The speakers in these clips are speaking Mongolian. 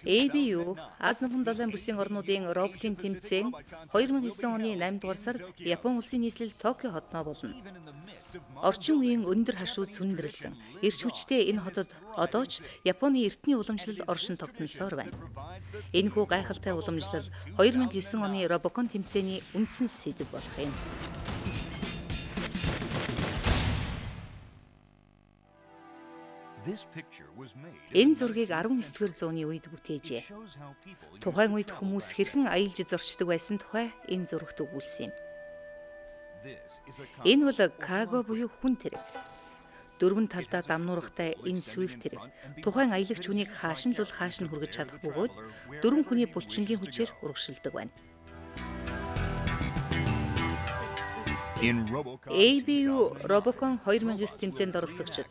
ABU Ази нухам далайн бүсийн орнуудын роботын тэмцээн 2009 оны 8 дугаар сард Япон улсын нийслэл Токио хотноо болно. Орчин үеийн өндөр хашуу сүндэрлсэн эрч хүчтэй энэ хотод одоо ч Японы эртний уламжлал оршин тогтносоор байна. Энэхүү гайхалтай уламжлал 2009 оны Робокон тэмцээний үндсэн сэдэв болох юм. Энэ зургийг 19-р зууны үед бүтээжээ. Тухайн үед хүмүүс хэрхэн аялж зорчдог байсан тухай энэ зурагт өгүүлсэн юм. Энэ бол Каго буюу хүн тэрэг. Дөрвөн талдаа дамнуургатай энэ сүйх тэрэг тухайн аялагч хүнийг хааш нь л хааш нь хүргэж чадах бөгөөд дөрвөн хүний булчингийн хүчээр урагшилдаг байна. ABU Robocon 2009 тэмцээнд оролцогчид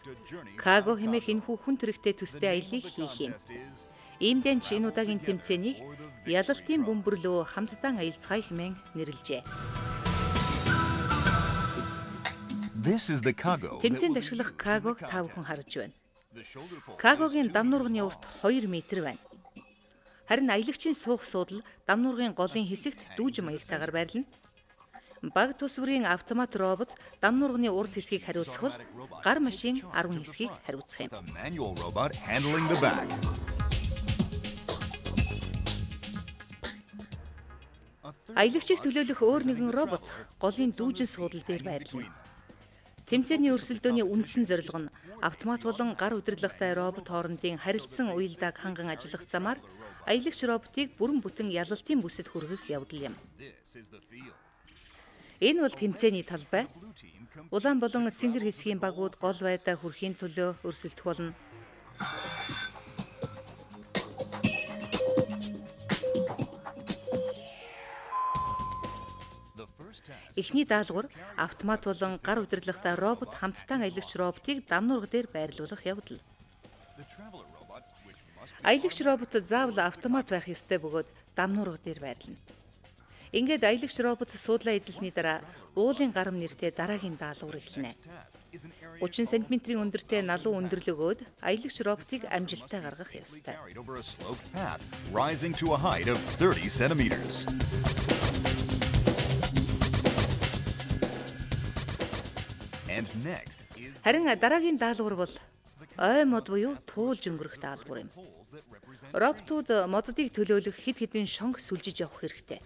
Каго хэмээх энэхүү хүн төрхтэй төстэй аяллыг хийх юм. Иймдэн ч энэ удаагийн тэмцээнийг ялалтын бөмбөрлөө хамтдаа аялцгаая хэмээн нэрлэжээ. Тэмцээнд ашиглах Кагог та бүхэн харж байна. Кагогийн дамнуурганы урт 2 метр байна. Харин аялагчийн суух суудал дамнуургын голын хэсэгт дүүжин маягтайгаар байрлана. Баг тус бүрийн автомат робот дамнуурганы урд хэсгийг хариуцах бол гар машин 10 хэсгийг хариуцах юм. Аялагчийг төлөөлөх өөр нэгэн робот голын дүүжин суудал дээр байрлана. Тэмцээний өрсөлдөөний үндсэн зорилго нь автомат болон гар удирдлагатай робот хоорондын харилцан уялдааг ханган ажиллах замаар аялагч роботыг бүрэн бүтэн ялалтын бүсэд хүргэх явдал юм. Энэ бол тэмцээний талбай. Улаан болон цэнгэр хэсгийн багууд гол байдаа хүрэхийн төлөө өрсөлдөх болно. Эхний даалгавар автомат болон гар удирдлагатай робот хамтдаа аялагч роботыг дамнуурга дээр байрлуулах явдал. Аялагч робот заавал автомат байх ёстой бөгөөд дамнуурга дээр байрлана. Ингээд аялагч робот суудлаа эзэлсний дараа уулын гарам нэртэй дараагийн даалгавар эхэлнэ. 30 см-ийн өндөртэй налуу өндөрлөгөөд аялагч роботыг амжилттай гаргах ёстой. Харин дараагийн даалгавар бол ой мод буюу туулж өнгөрөх даалгавар юм. Роботууд моддыг төлөөлөх хэд хэдэн шонг сүлжиж явах хэрэгтэй.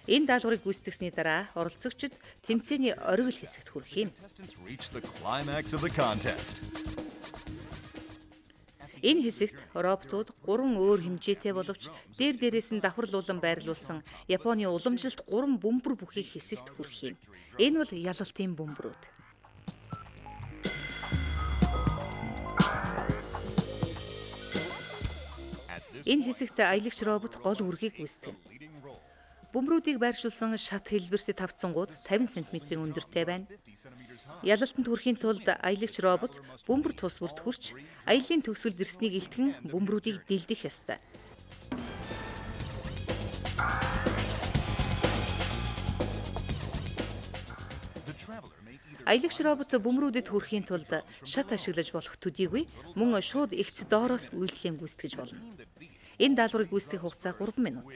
Энэ даалгаврыг гүйцэтгэсний дараа оролцогчид тэмцээний оргил хэсэгт хүрэх юм. Энэ хэсэгт роботууд 3 өөр хэмжээтэй боловч дээр дээрээс нь давхарлуулан байрлуулсан Японы уламжлалт 3 бөмбөр бүхий хэсэгт хүрэх юм. Энэ бол ялалтын бөмбөрүүд. Энэ хэсэгт аялагч робот гол үүргийг гүйцэтгэнэ. Бөмбөрүүдийг байршуулсан шат хэлбэрт тавцангууд 50 см-ийн өндөртэй байна. Ялалтанд хүрэхийн тулд аялагч робот бөмбөр тус бүрт хүрч аяллын төгсгөл зэрснийг илтгэн бөмбөрүүдийг дэлдэх ёстой. Аялагч робот бөмбөрүүдэд хүрэхийн тулд шат ашиглаж болох төдийгүй мөн шууд эгц доороос үйлдэлээ гүйцэтгэж болно. Энэ даалгаврыг гүйцэтгэх хугацаа 3 минут.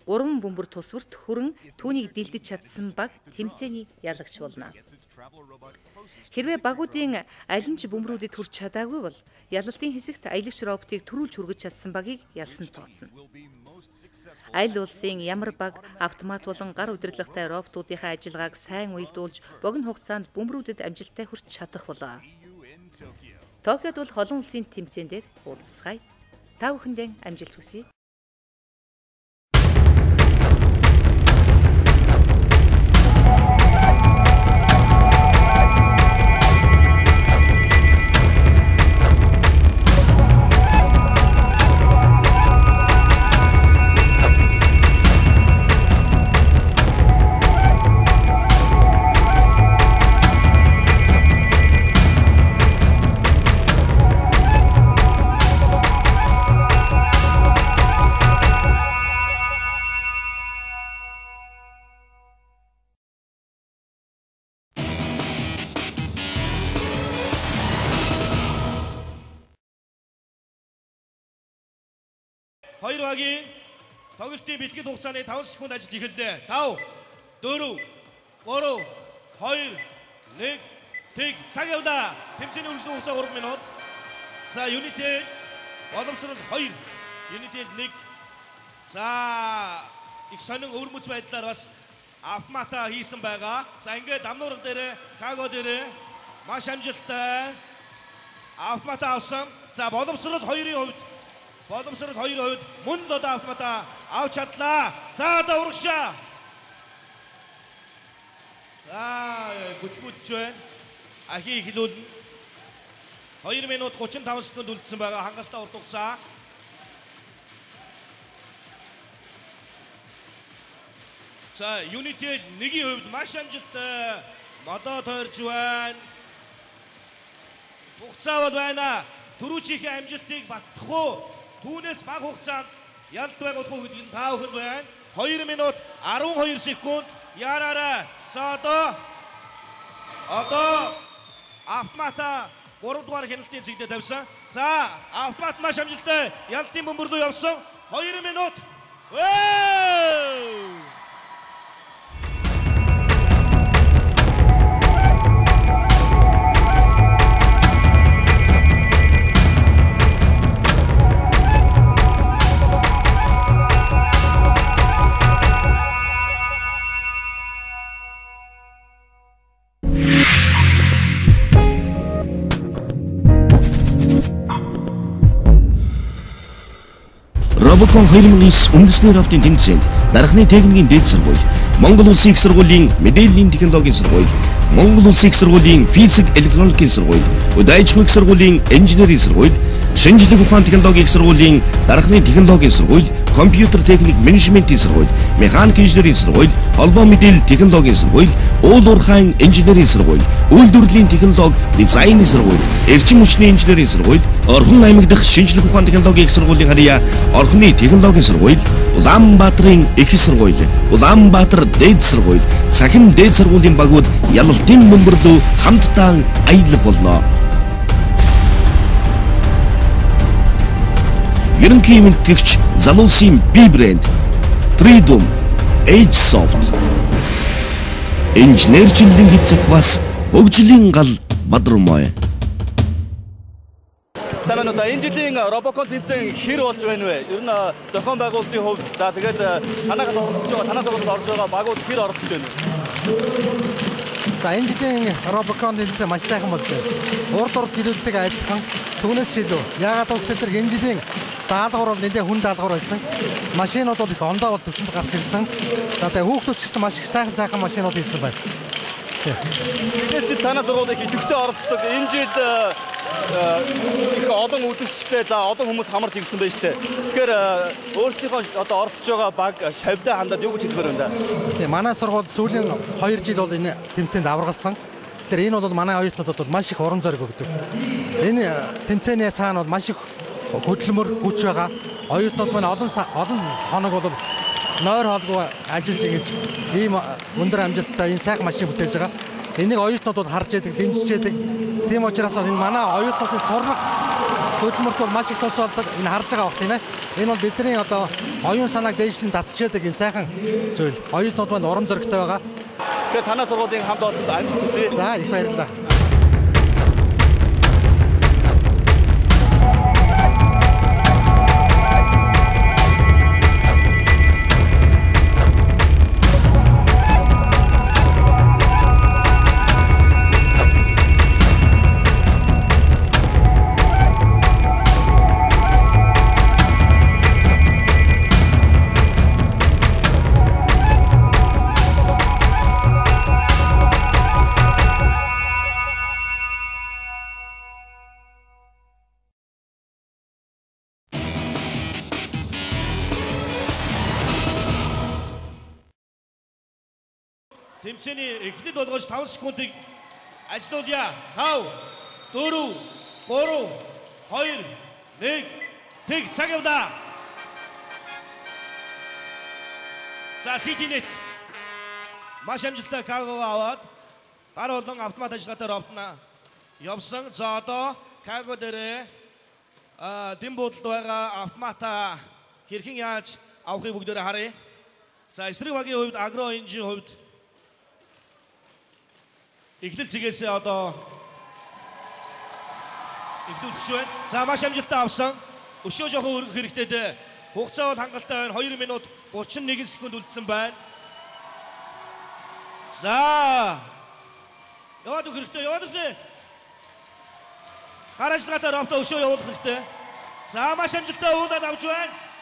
3 бөмбөр тус бүрт хүрэн түүнийг дэлдэж чадсан баг тэмцээний ялагч болно. Хэрвээ багуудын аль нь ч бөмбөрүүдэд хүрч чадаагүй бол ялалтын хэсэгт аялагч роботыг түрүүлж хүргэж чадсан багийг ялсан тооцно. Аль улсын ямар баг автомат болон гар удирдлагатай роботуудынхаа ажиллагааг сайн уялдуулж богино хугацаанд бөмбөрүүдэд амжилттай хүрч чадах болоо. Токиод бол олон улсын тэмцээн дээр уулзцгаая. Та бүхэндээ амжилт хүсье. Хоёр багийн тоглолтын бэлтгэл хугацааны 5 секунд ажиллаж эхэллээ. 5 4 3 2 1 тэг цаг явлаа. Тэмцээний үргэлжлэх хугацаа 3 минут. За Unitel Боломсрол 2, Unitel 1. За их сонин өвөрмөц байдлаар бас автомата хийсэн байгаа. За ингээд дамнуурга дээрээ, Каго дээрээ маш амжилттай автомата авсан. За Боломсрол 2-ын хувьд Боломсрол 2-ын хувьд мөн л одоо автомата авч чадлаа. За одоо урагшаа. За гүтгүтж байна. Ахи эхлүүлнэ. 2 минут 35 секунд үлдсэн байгаа. Хангалттай урт хугацаа. За Unitel 1-ийн хувьд маш амжилттай модоо тойрж байна. Хугацаа бол байна. Түрүүчийнхээ амжилтыг баттах уу? Түүнээс бага хугацаанд ялт байгуулах уу гэдэг нь та бүхэнд байна. 2 минут 12 секунд яраарай. За одоо автомата 3 дугаар хяналтын цэг дээр тавьсан. За автомат маш амжилттай ялтын бөмбөр рүү явсан. 2 минут. Robocon 2009 үндэсний роботын тэмцээнд дархны техникийн дээд сургууль, Монгол Улсын их сургуулийн мэдээллийн технологийн сургууль, Монгол Улсын их сургуулийн физик электроникийн сургууль, Үд аж ахуйн их сургуулийн инженерийн сургууль, Шинжлэх ухааны технологийн их сургуулийн дархны технологийн сургууль, компьютер техник менежментийн сургууль, механик инженерийн сургууль, холбоо мэдээлэл технологийн сургууль, уул уурхайн инженерийн сургууль, үйлдвэрлэлийн технологи дизайны сургууль, эрчим хүчний инженерийн сургууль, Орхон аймаг дахь шинжлэх ухааны технологийн их сургуулийн харьяа Орхоны технологийн сургууль, Улаанбаатарын их сургууль, Улаанбаатар дээд сургууль, Сахин дээд сургуулийн багууд ялалтын бөмбөрлөө хамтдаа аялах болно. Ерөнхий мэндтгэгч залуусын B брэнд, Freedom, Age Soft. Инженерчлэн эзэх бас хөгжлийн гал Бадрмой. Сайн байна уу да. Энэ жилийн Robocon тэмцээн хэр болж байна вэ? Ер нь зохион байгуулалтын хувьд за тэгээд танаас оролцож байгаа, танаас орж байгаа багууд хэр оролцож байна вэ? За энэ жилийн Robocon тэмцээн маш сайхан болж байна. Урд урд жилүүдтэйгээ адилхан түүнээс ч илүү. Яагаад гэвэл зэрэг энэ жилийн даалгавар бол нэлээд хүн даалгавар байсан. Машинууд бол их ондоо бол төвшөнд гарч ирсэн. За тэгээд хүүхдүүд ч гэсэн маш их сайхан машинууд хийсэн байна. Эхнээс жил танаас сургууль их идэвхтэй оролцдог. Энэ жил их олон үзэгчтэй, за олон хүмүүс хамарч ирсэн байж тээ. Тэгэхээр өөрсдийнхөө одоо оролцож байгаа баг шавьдаа хандаад юу гэж хэлмээр байна да? Тийм, манай сургууль сүүлийн 2 жил бол энэ тэмцээнд аваргалсан. Тэгэхээр энэ бол манай оюутнуудад бол маш их урам зориг өгдөг. Энэ тэмцээний цаана бол маш их хөдөлмөр хүч байгаа. Оюутнууд маань олон хоног бол нойр хоолгүй ажиллаж ингэж ийм өндөр амжилттай энэ сайхан машин бүтээж байгаа. Энийг оюутнууд бол харж яадаг, дэмжиж яадаг. Тийм учраас энэ манай оюутнуудын сурлах хөдөлмөрт бол маш их тус болдог. Энэ харж байгаа бох тийм ээ. Энэ бол бидний одоо оюун санааг дээшлэн татчихдаг юм сайхан зүйл. Оюутнууд маань урам зоригтой байгаа. Тэгэхээр танаа сургуулийн хамт олонд амжилт хүсье. За их баярлалаа. Тэмцээний эхлэл болгож 5 секундыг ажилуулъя. 5 4 3 2 1 тэг цаг явлаа. За Ситинет маш амжилттай Кагого аваад гар болон автомат ажиллагаатай роботно явсан. За одоо Каго дээрээ дэм буудалд байгаа автомата Хэрхэн яаж авахыг бүгдээрээ харъя. За эсрэг багийн хувьд Агро Инжийн хувьд эхлэл цэгээсээ одоо эхлүүлэх байна. За маш амжилттай авсан. Өшөө жоохон өргөх хэрэгтэй дээ. Хугацаа бол хангалттай байна. 2 минут 31 секунд үлдсэн байна. За. Яваад өгөх хэрэгтэй. Яваад өгөх. Гар ажиллагаатай робото өшөө явуулах хэрэгтэй. За маш амжилттай уулаад авч байна.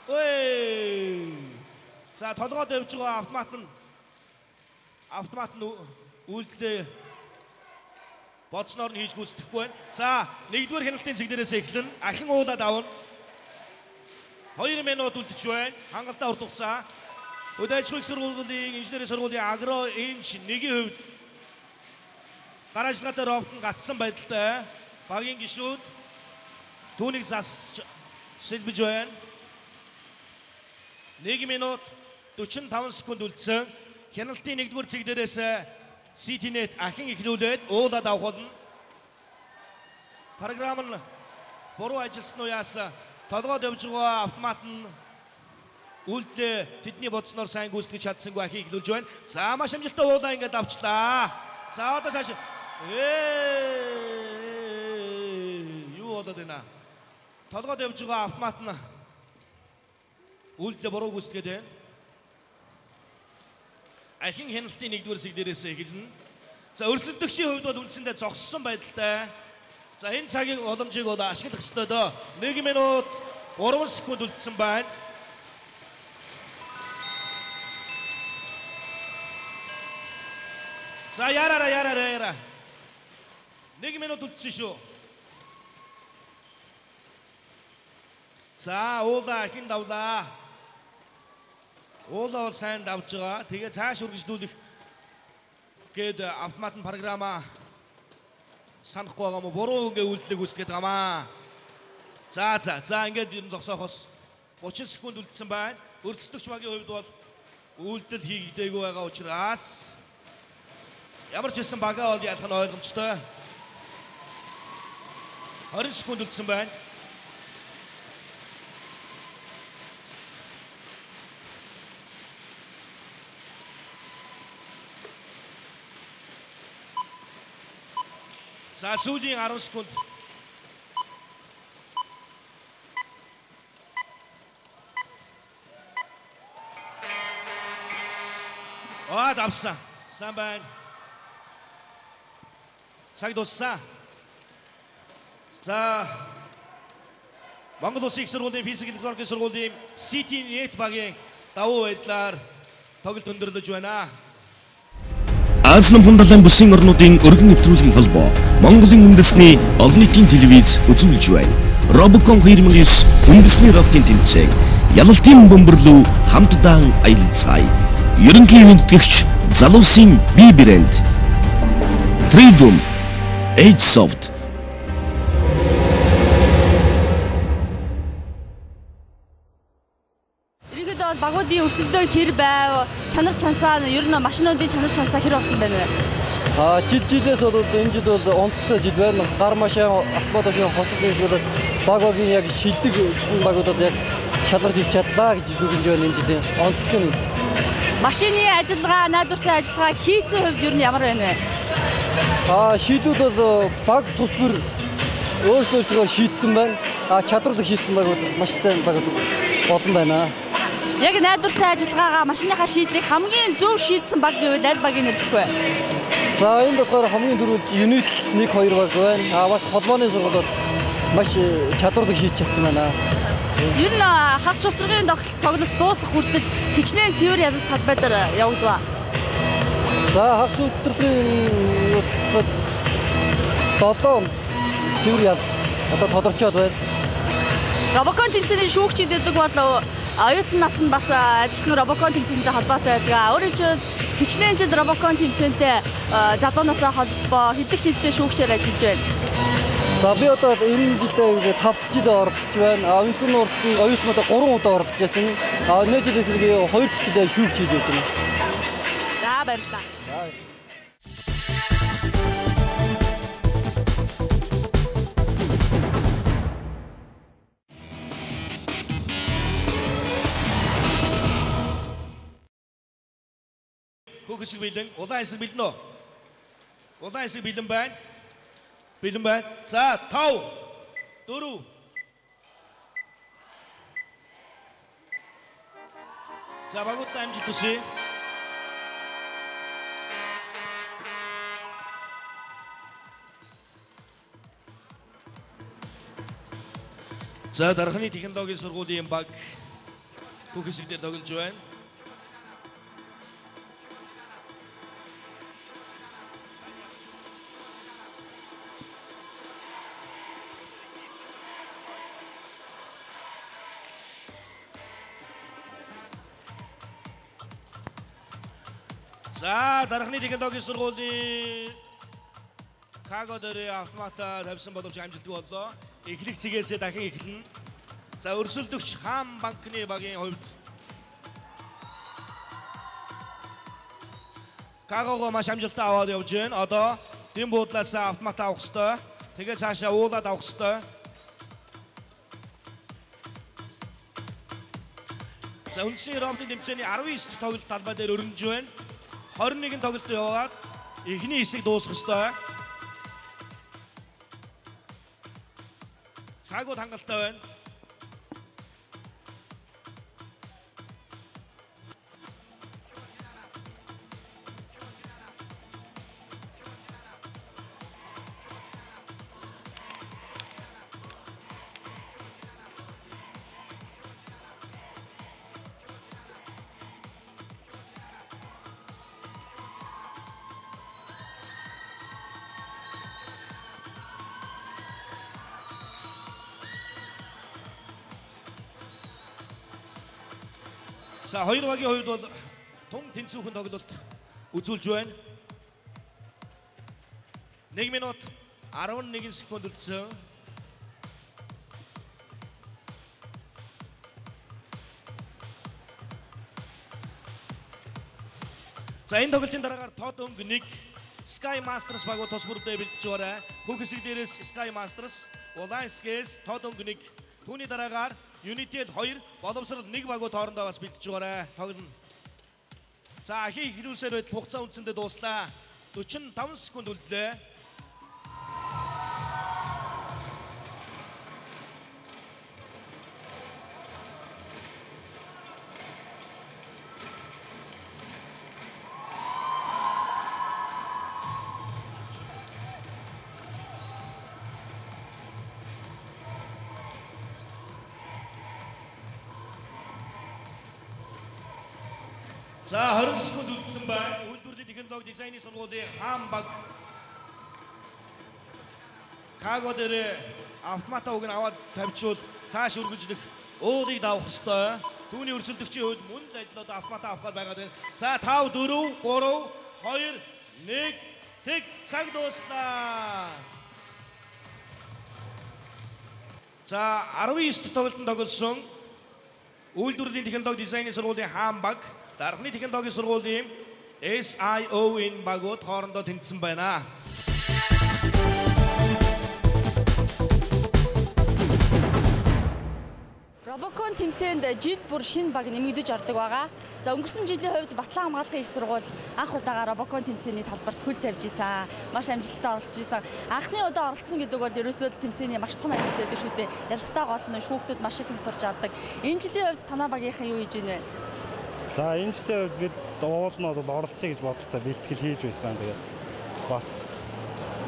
Ой. За толгойд явж байгаа автомат нь үйлдэлээ бодсноор нь хийж гүйцэтгэхгүй байна. За нэгдүгээр хяналтын цэг дээрээс эхлэн ахин уулаад авна. 2 минут үлдэж байна. Хангалттай урт хугацаа. Хөдөө аж ахуйн сургуулийн инженерийн сургуулийн Агро Инж нэгийн хувьд гар ажиллагаатай робот нь гатсан байдалтай. Багийн гишүүд түүнийг засч сэлбэж байна. 1 минут 45 секунд үлдсэн. Хяналтын нэгдүгээр цэг дээрээс CityNet ахин эхлүүлээд уулаад авах болно. Програм нь буруу ажилласан уу яасан? Толгойд явж байгаа автомат нь үйлдэлээ тэдний бодсноор сайн гүйцэтгэж чадсангүй ахин эхлүүлж байна. За маш амжилттай уулаа ингээд авчлаа. За одоо цааш юу болоод байна? Толгойд явж байгаа автомат нь үйлдэлээ буруу гүйцэтгээд байна. Ахин хяналтын нэгдүгээр цэг дээрээс эхэлнэ. За өрсөлдөгчийн хувьд бол үндсэндээ зогссон байдалтай. За энэ цагийн боломжийг бол ашиглах ёстой дөө. 1 минут 3 секунд үлдсэн байна. За яраараа. 1 минут үлдсэн шүү. За уулаа ахин давлаа. Уулаа бол сайн давж байгаа. Тэгээ цааш үргэлжлүүлэх гээд автомат нь програмаа санахгүй байгаа мó буруу ингээ үйлдэлийг үүсгээд байгаамаа. За ингээд ер нь зогсоохоос 30 секунд үлдсэн байна. Өрсөлдөгч багийн хувьд бол үйлдэл хийгдээгүй байгаа учраас ямар ч байсан багаа бол ялах нь ойлгомжтой. 20 секунд үлдсэн байна. За сүүлийн 10 секунд. Аа давсан. Сайн байна. Цаг дууссан. За Монгол Улсын их сургуулийн физик электроникийн сургуулийн CityNet багийн давуу байдлаар тоглолт өндөрлөж байна. Аз намхан далайн бүсийн орнуудын өргөн нэвтрүүлгийн холбоо Монголын үндэсний олон нийтийн телевиз үзүүлж байна. Robocon 2009 үндэсний роботын тэмцээн ялалтын бөмбөрлөв хамтдаа аялалцгаая. Ерөнхий хүндэтгэгч залуусын бие брэнд Tridum Agesoft. Ерөнхийдөө бол багуудын өрсөлдөө хэр байв? Чанар чансаа ер нь машинуудын чанар чансаа хэр болсон байна вэ? Жил жилээс бол энэ жил бол онцлогтой жил байна. Гар машин, автомат машин хосол нийлүүлээс баг багийн яг шилдэг гэсэн багуудад яг шалгарч иж чадлаа гэж дүгнж байна энэ жилийн онцлог нь. Машины ажиллагаа, найдвартай ажиллагаа хийцэн хувьд ер нь ямар байна вэ? Шийдүүд бол баг тус бүр өөрсдөө шийдсэн байна. Чадварлаг шийдсэн багууд маш сайн багууд олон байна. Яг найдвартай ажиллагаагаа машиныхаа шийдлийг хамгийн зөв шийдсэн баг гэвэл аль багийг нэрлэх вэ? За энэ болохоор хамгийн түрүүнд Unit 1 2 баг байна. Бас холбооны сургуулиуд маш чадварлаг хийж чадсан байна. Ер нь хагас шударгын тоглолт дуусах хүртэл хичнээн цэвэр ялалт талбай дээр явагдав. За хагас шударгын 7 цэвэр ял одоо тодорчоод байна. Robocon тэмцээний шүүгч гэдэг бол оюутан нас нь бас адилхан Robocon тэмцээнтэй холбоотой байдаг. Өөрөөр хэлбэл хичнээн жил Robocon тэмцээнтэй залуу насаа холбоо хэдэх жилдээ шүүгчээр ажиллаж байна. За би одоо энэ жилдээ 5 дахь жилээ оролцож байна. Үндсэн урдын оюутнуудаа 3 удаа оролцож байсан. Нэг жил ихлэгээ 2 дахь жилээ шүүгч хийж явж байна. За баярлалаа. За. Хөх хэсэг бэлэн, улаан хэсэг бэлэн үү? Улаан хэсэг бэлэн байна. Бэлэн байна. За 5 4. За багуудаа амжилт хүсье. За дархны технологийн сургуулийн баг бүх хэсэг дээр тоглож байна. За дархны технологийн сургуулийн Каго дээр автомата тавьсан боловч амжилтгүй боллоо. Эхлэх цэгээсээ дахин эхэлнэ. За өрсөлдөгч Хаан банкны багийн хувьд Кагого маш амжилттай аваад явж байна. Одоо дэм буудлаас автомат авах ёстой. Тэгээ цаашаа уулаад авах ёстой. За үндсэн роботын тэмцээний 19 дахь тоглолт талбай дээр өрнөж байна. 21 тоглолт яваад эхний хэсэг дуусах ёстой. Цагууд хангалттай байна. За хоёр багийн хувьд бол тун тэнцвүүхэн тоглолт үзүүлж байна. 1 минут 11 секунд үлдсэн. За энэ тоглолтын дараагаар тод өнгө 1 Sky Masters багуу тус бүрдээ бэлдэж байгаа. Бүх хэсэг дээрээс Sky Masters, Улаан хэсгээс тод өнгө 1. Түүний дараагаар Unitel 2, Боловсрол 1 багуу хоорондоо бас бэлдэж байгаарай. Тоглоно. За ахын эхлүүлсээр байтал хугацаа үндсэндээ дууслаа. 45 секунд үлдлээ. За 20 секунд үлдсэн байна. Үйлдвэрлэлийн технологи дизайны сургуулийн Хаан баг Каго дээр автомата уг нь аваад тавьчвал цааш үргэлжлэх уулыг давах ёстой. Түүний өрсөлдөгчийн хувьд мөн л адил одоо автомата авах гээд байгаад байна. За 5 4 3 2 1 тэг цаг дууслаа. За 19 дахь тоглолтод тоглосон үйлдвэрлэлийн технологи дизайны сургуулийн Хаан баг Дархны технологийн сургуулийн SION багууд хоорондоо тэнцсэн байна. Робокон тэмцээнд жил бүр шинэ баг нэмэгдэж ордог байгаа. За өнгөрсөн жилийн хувьд Батлан хамгаалахын их сургууль анх удаага Робокон тэмцээний талбарт хөл тавьж исэн. Маш амжилттай оролцож исэн. Анхны удаа оролцсон гэдэг бол ерөөсөө л тэмцээний маш том амжилт байдаг шүү дээ. Ялгатаа гол нь шүүхтүүд маш их юм сурч авдаг. Энэ жилийн хувьд танаа багийнхан юу хийж байна вэ? За энэ жилийн хувьд бид уул нь бол оролцъё гэж бодолтой бэлтгэл хийж байсан. Тэгээд бас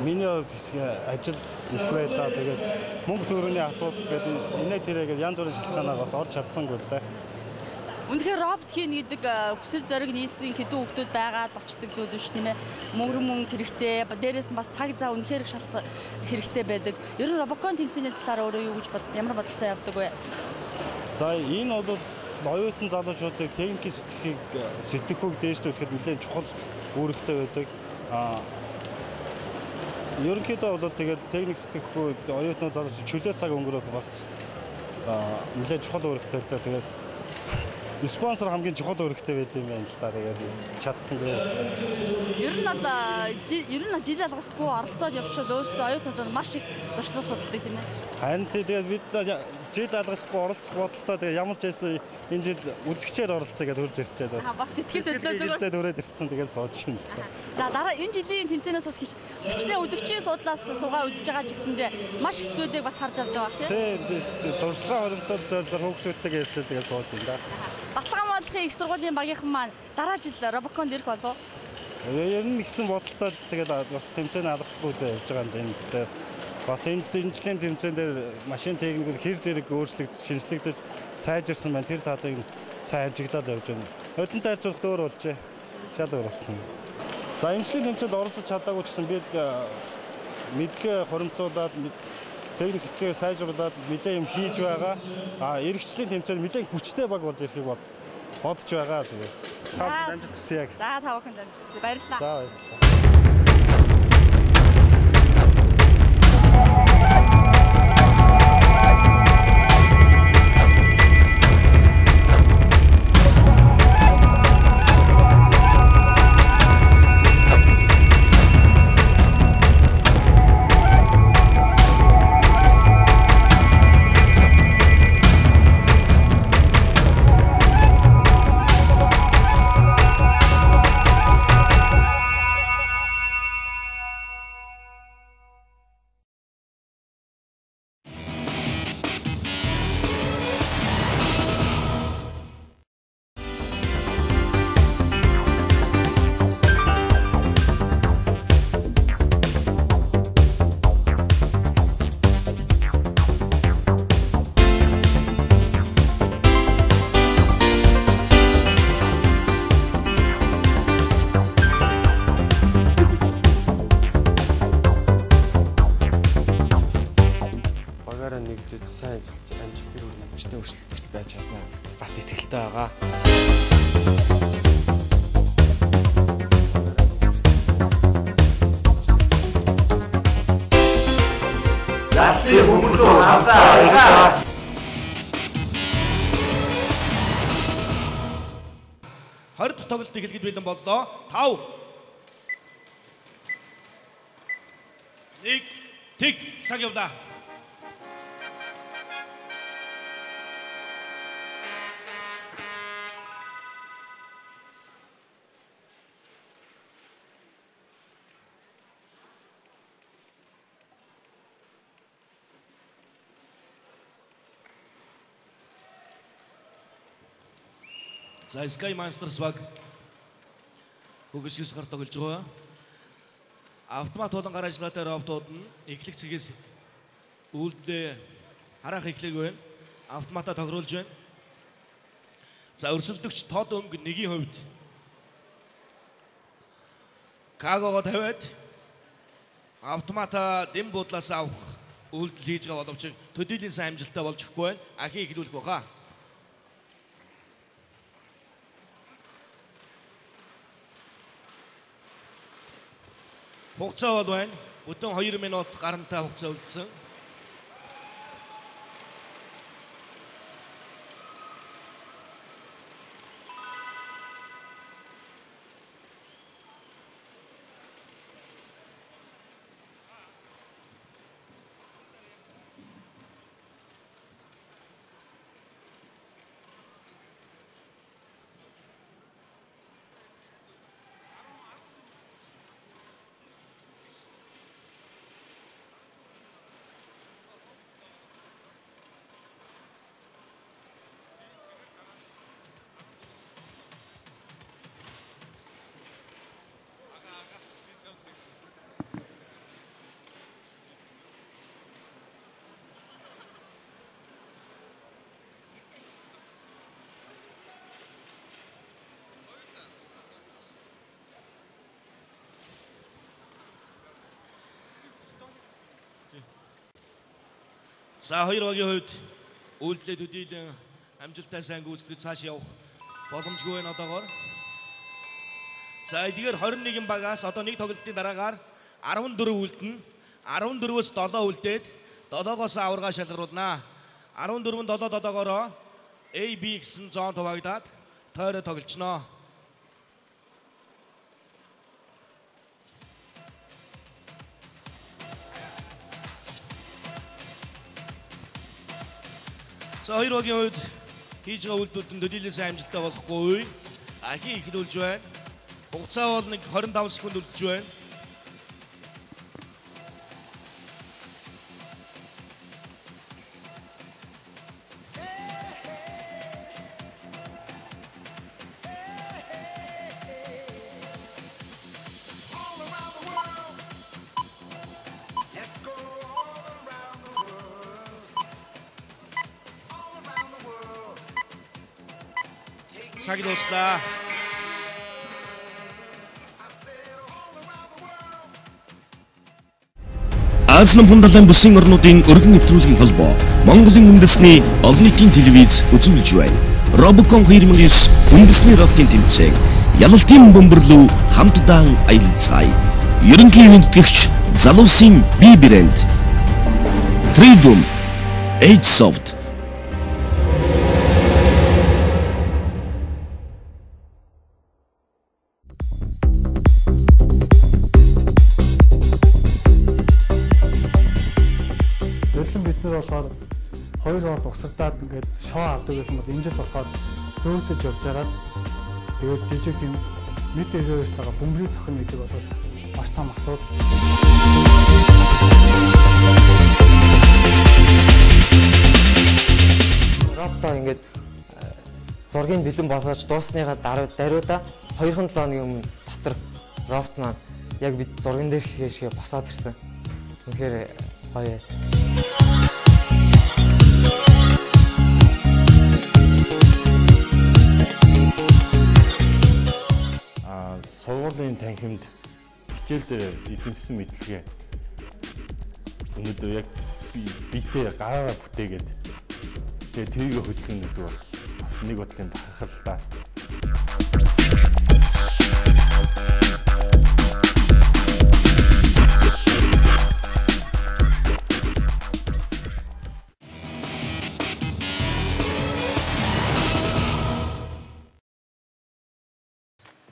миний хувьд ажил их байлаа. Тэгээд мөнгө төгрөгийн асуудал гэдэг инээ тэрэ гэдэг янз бүрийн шалтгаанаар бас орж чадсангүй л дээ. Үнэхээр робот хийнэ гэдэг хүсэл зориг нийлсэн хэдэн хүүхдүүд байгаад болчдөг зүйл биш тийм ээ. Мөнгө хэрэгтэй, дээрээс нь бас цаг зав үнэхээр их шалт хэрэгтэй байдаг. Ер нь Робокон тэмцээний талаар өөрөө юу гэж ямар бодолтой явдаг вэ? За энэ бол оюутан залуучуудыг техникийн сэтгэхүйг дээшлүүлэхэд нэлээд чухал үүрэгтэй байдаг. Ерөнхийдөө бол тэгээд техник сэтгэхүй оюутнууд залуучууд чөлөө цаг өнгөрөөх бас нэлээд чухал үүрэгтэй л дээ. Тэгээд спонсор хамгийн чухал үүрэгтэй байд юм байна л да. Тэгээд чадсангүй. Ер нь бол жил алгасгүй оролцоод явчихвал өөрсдөө оюутнуудад маш их туршлага судалдаг тийм ээ. Харин тэгээд бид Жил алгасахгүй оролцох бодолтой. Тэгээ ямар ч байсан энэ жил үзэгчээр оролцъё гэдээ хурж ирчээд бас. Бас сэтгэл хөдлөө зүгээр. Зүрээд ирсэн, тэгээд сууж байна. За, дараа энэ жилийн тэмцээнээс бас хичнээн үзэгчийн суудлаас суугаа үзэж байгаа ч гэсэндээ маш их зүйлийг бас харж авч байгаа тийм. Тийм, туршлага хоримтлол зорилгоор хүүхдүүдтэйгээ ярьж тэгээд сууж байна да. Баталгаан бодлогын их сургуулийн багийнхан маань дараа жил Робоконд ирэх болов уу? Ер нь гэсэн бодолтой, тэгээд бас тэмцээн алгасахгүй үзээ явж байгаа юм байна л дээ. Бас энэ жилийн тэмцээн дээр машин техник хэр зэрэг өөрчлөгдөж, шинжлэгдэж, сайжирсан байна. Тэр талыг сайн ажиглаад явж байна. Одонтой харьцуулахад өөр болжээ. Шал өөр болсон. За, энэ жилийн тэмцээнд оролцож чадаагүй ч гэсэн бид мэдлэгээ хуримтлуулад, техник сэтгэлгээ сайжруулад нэлээд юм хийж байгаа. А эргэжлийн тэмцээнд нэлээд хүчтэй баг болж ирэхийг бодож байгаа. Тэгээ. Та бүхэнд амжилт хүсье. За, та бүхэнд амжилт хүсье. Баярлалаа. За, баярлалаа. Сайн ажиллаж амжилт хүргэн хүчтэй өрсөлдөгч байж чадна гэдэгт бат итгэлтэй байгаа. Яллын хүмүүлөө хамтаа. 20 дахь тоглолт эхлэхэд бэлэн боллоо. 5 1 тэг цаг явлаа. За, Sky Monsters баг хөгжлөс гар тоглож байгаа. Автомат болон гар ажиллагаатай роботууд нь эхлэх цэгээс үйлдэлээ хараах эхлээг байна. Автоматаа тохируулж байна. За, өрсөлдөгч тод өнгө нэгийн хувьд Кагого тавиад автомата дэм буудлаас авах үйлдэл хийж байгаа боловч төдийлөн сайн амжилттай болж өгөхгүй байна. Ахин эхлүүлэх байхаа. Хугацаа бол байна. Бүтэн 2 минут гарантай хугацаа үлдсэн. За, хоёр багийн хувьд үйлдэлээ төдийлөн амжилттай сайн гүйцэтгэж цааш явах боломжгүй байна одоогоор. За, эдгээр 21 багаас одоо нэг тоглолтын дараагаар 14 үлдэнэ. 14-өөс 7 үлдээд 7-оос аварга шалгаруулнаа. 14-н 7 7-оороо A B гэсэн зон хуваагдаад тойроо тоглолцноо. За хоёр багийн хувьд хийж байгаа үйлдэлүүд нь төдийлөн сайн амжилттай болохгүй. Ахин ихлүүлж байна. Хугацаа бол нэг 25 секунд үлдэж байна. Цаг дууслаа. Аз намхан далайн бүсийн орнуудын өргөн нэвтрүүлгийн холбоо Монголын үндэсний олон нийтийн телевиз үзүүлж байна. Robocon 2009 үндэсний роботын тэмцээн ялалтын бөмбөрлөв хамтдаа аялалцгаая. Ерөнхий хүндэтгэгч залуусын би брэнд Tridum Agesoft. Бид нар болохоор хоёр бол угсардаад ингээд шоу авдаг гэсэн бол энэ жил болохоор зөөтөж явж байгаад тэгээд жижиг юм мэд эрээртэйгээ бөмбөрийг зохино гэдэг бол маш том асуудал. Роботоо ингээд зургийг бэлэн болгож дуусныхаа даруйда 2-7 хоногийн өмнө дотор робот маань яг бид зурган дээр шиг босоод ирсэн. Үнэхээр гоё байсан. Сургуулийн танхимд хичээл дээр эзэмшсэн мэдлэгээ өнөөдөр яг биетэй гараараа бүтээгээд тэгээ тэрийг хөдөлгөн гэдэг бол бас нэг бодлын бахархал та.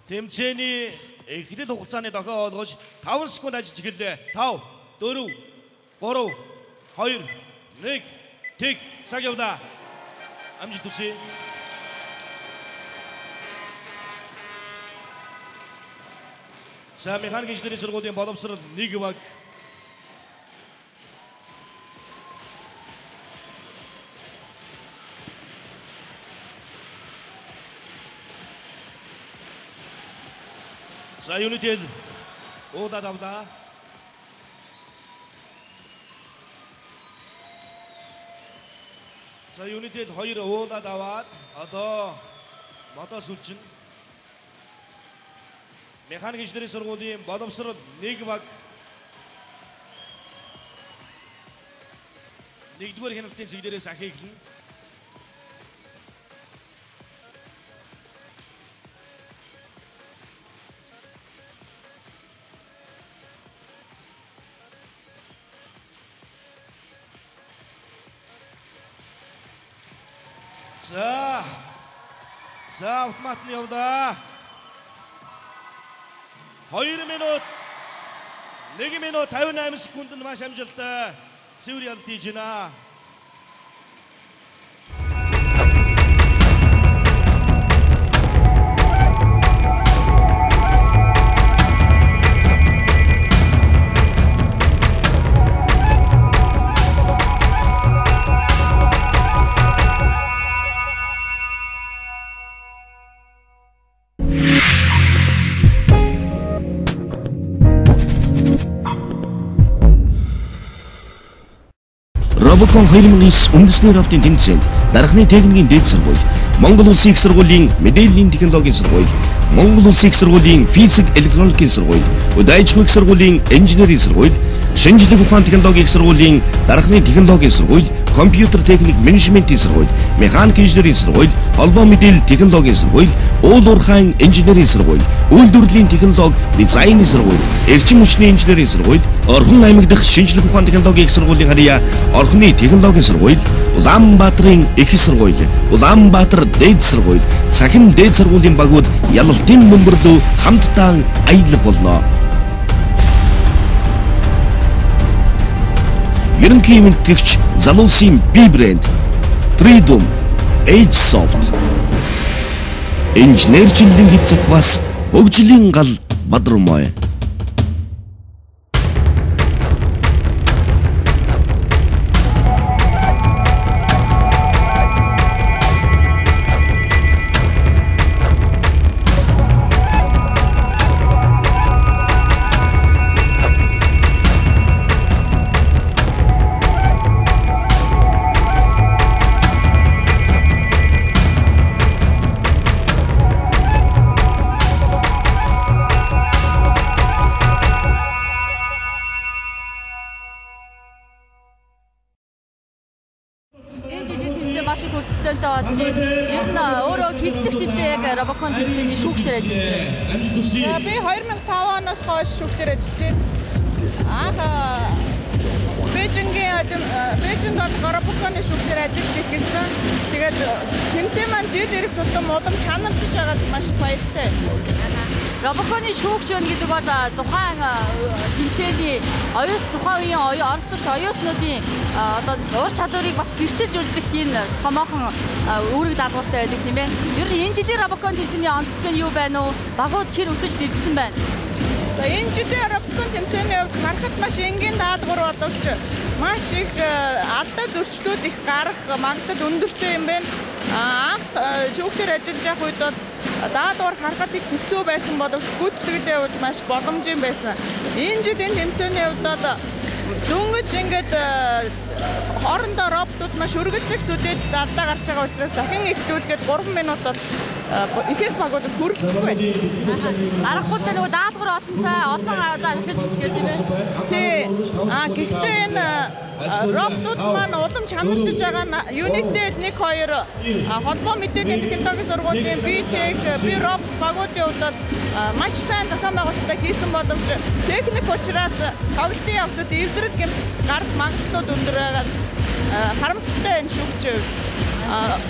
Тэмцээний эхлэл хугацааны дохио олгож 5 секунд ажиллаж эхэллээ. 5 4 3 2 1 тэг цаг явлаа. Амжилт хүсье. За механик инженерийн сургуулийн боловсрол нэг баг. За Unitel уудад авлаа. За Unitel хоёр уулаад аваад одоо модоо сүлжин. Механик инженерийн сургуулийн боловсрол нэг баг. Нэгдүгээр хяналтын цэг дээрээс ахи эхэлнэ. За. За автомат нь явлаа. 2 минут 1 минут 58 секундэд маш амжилттай цэвэр ялалт хийж байна. Robocon 2009 үндэсний роботын тэмцээнд дархны техникийн дээд сургууль, Монгол Улсын их сургуулийн мэдээллийн технологийн сургууль, Монгол Улсын их сургуулийн физик электроникийн сургууль, Өд аж ахуйн их сургуулийн инженерийн сургууль, шинжлэх ухааны технологийн их сургуулийн дархны технологийн сургууль, компьютер техник менежментийн сургууль, механик инженерийн сургууль, холбоо мэдээлэл технологийн сургууль, уул уурхайн инженерийн сургууль, үйлдвэрлэлийн технологи дизайны сургууль, эрчим хүчний инженерийн сургууль, Орхон аймаг дахь шинжлэх ухааны технологийн их сургуулийн харьяа Орхоны технологийн сургууль, Улаанбаатарын их сургууль, Улаанбаатар дээд сургууль, Цахим дээд сургуулийн багууд ялалтын бөмбөрлөв хамтдаа аялах болно. Ерөнхий мэндтгэгч залуусын би брэнд Tridom, Agesoft. Инженерчлэн эцэг бас хөгжлийн гал Бадрмой. Болж байна. Ер нь өөрөө хэддэг жилдээ яг Robocon тэмцээний шүүгчээр ажиллаж байна. За би 2005 оноос хойш шүүгчээр ажиллаж байна. Анх Бээжинд болох Robocon-ы шүүгчээр ажиллаж эхэлсэн. Тэгээд тэмцээн маань жил ирэх тутам улам чанарчж байгаад маш баяртай. Robocon-ы шүүгч байна гэдэг бол тухайн тэмцээний тухайн үеийн оролцогч оюутнуудын одоо ур чадварыг бас гэрчилж үлдэх тийм томоохон үүрэг даалгавартай байдаг тийм ээ. Ер нь энэ жилийн Robocon тэмцээний онцлог нь юу байна уу? Багууд хэр өсөж дэвдсэн байна? За энэ жилийн Robocon тэмцээний хувьд харахад маш энгийн даалгавар боловч маш их алдаа зөрчлүүд их гарах магадлал өндөртэй юм байна. Анх шүүгчээр ажиллаж явах үед бол даалгавар харахад их хэцүү байсан боловч гүйцэтгэлийн хувьд маш боломжийн байсан. Энэ жил энэ тэмцээний хувьд бол дөнгөж ингээд хоорондоо роботууд маш өргөлцөх төдийд алдаа гарч байгаа учраас дахин эхлүүлгээд 3 минут бол ихэнх багуудад хүрэлцэхгүй байна. Аргагүй л нөгөө даалгавар олонтой олон одоо эхэлж эхлэв тийм ээ. Тий. Гэхдээ энэ роботууд маань улам чанарчж байгаа нь Unitel 1 2 холбоо мэдээллийн технологийн сургуулийн BTech, B-Robot багуудын хувьд бол маш сайн зохион байгуулалттай хийсэн боловч техник учраас тоглолтын явцад эвдрэл гэмтэл гарах магадлалууд өндөр байгаа. Харамсалтай энэ шүүгчийн хувьд.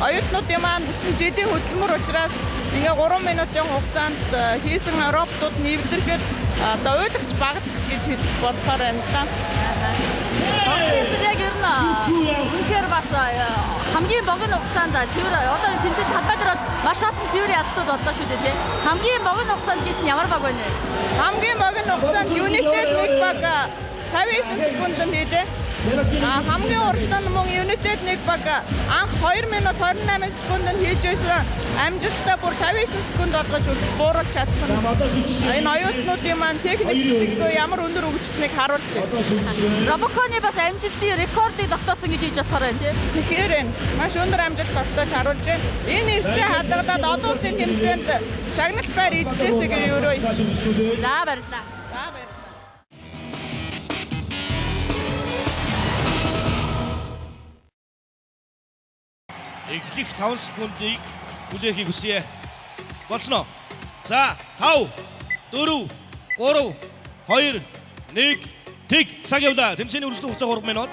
Оюутнуудын маань бүтэн жилийн хөдөлмөр учраас ингээ 3 минутын хугацаанд хийсэн роботууд нь эвдэрхэд одоо уйдагч багадах гэж хэлэх болохоор байна л да. Тоглолтын яг ер нь үнэхээр бас хамгийн богино хугацаанд цэвэр одоо тэмцээн талбай дээр бол маш олон цэвэр ялтууд боллоо шүү дээ тийм. Хамгийн богино хугацаанд хийсэн ямар баг байна вэ? Хамгийн богино хугацаанд Unitel нэг баг 59 секундэд хийлээ. Хамгийн урд нь мөн United нэг баг анх 2 минут 28 секундэд хийж байсан амжилттай бүр 59 секунд болгож бууруулж чадсан. Энэ оюутнуудын маань техник сэтгэлгээ ямар өндөр хөгжсөнийг харуулж байна. Robocon-ы бас амжилтын рекордыг тогтоосон гэж хэлж болохоор байна тийм. Тэгэхээр энэ маш өндөр амжилт тогтоож харуулж байна. Энэ ирчээ хадгалаад олон улсын тэмцээнд шагналт байр эзлээсэй гэж өрөөе. За баярлалаа. За баярлалаа. Эхлэх 5 секундыг хүлээхийг хүсье. Болсноо. За 5 4 3 2 1 тэг цаг явлаа. Тэмцээний үргэлжлэх хугацаа 3 минут.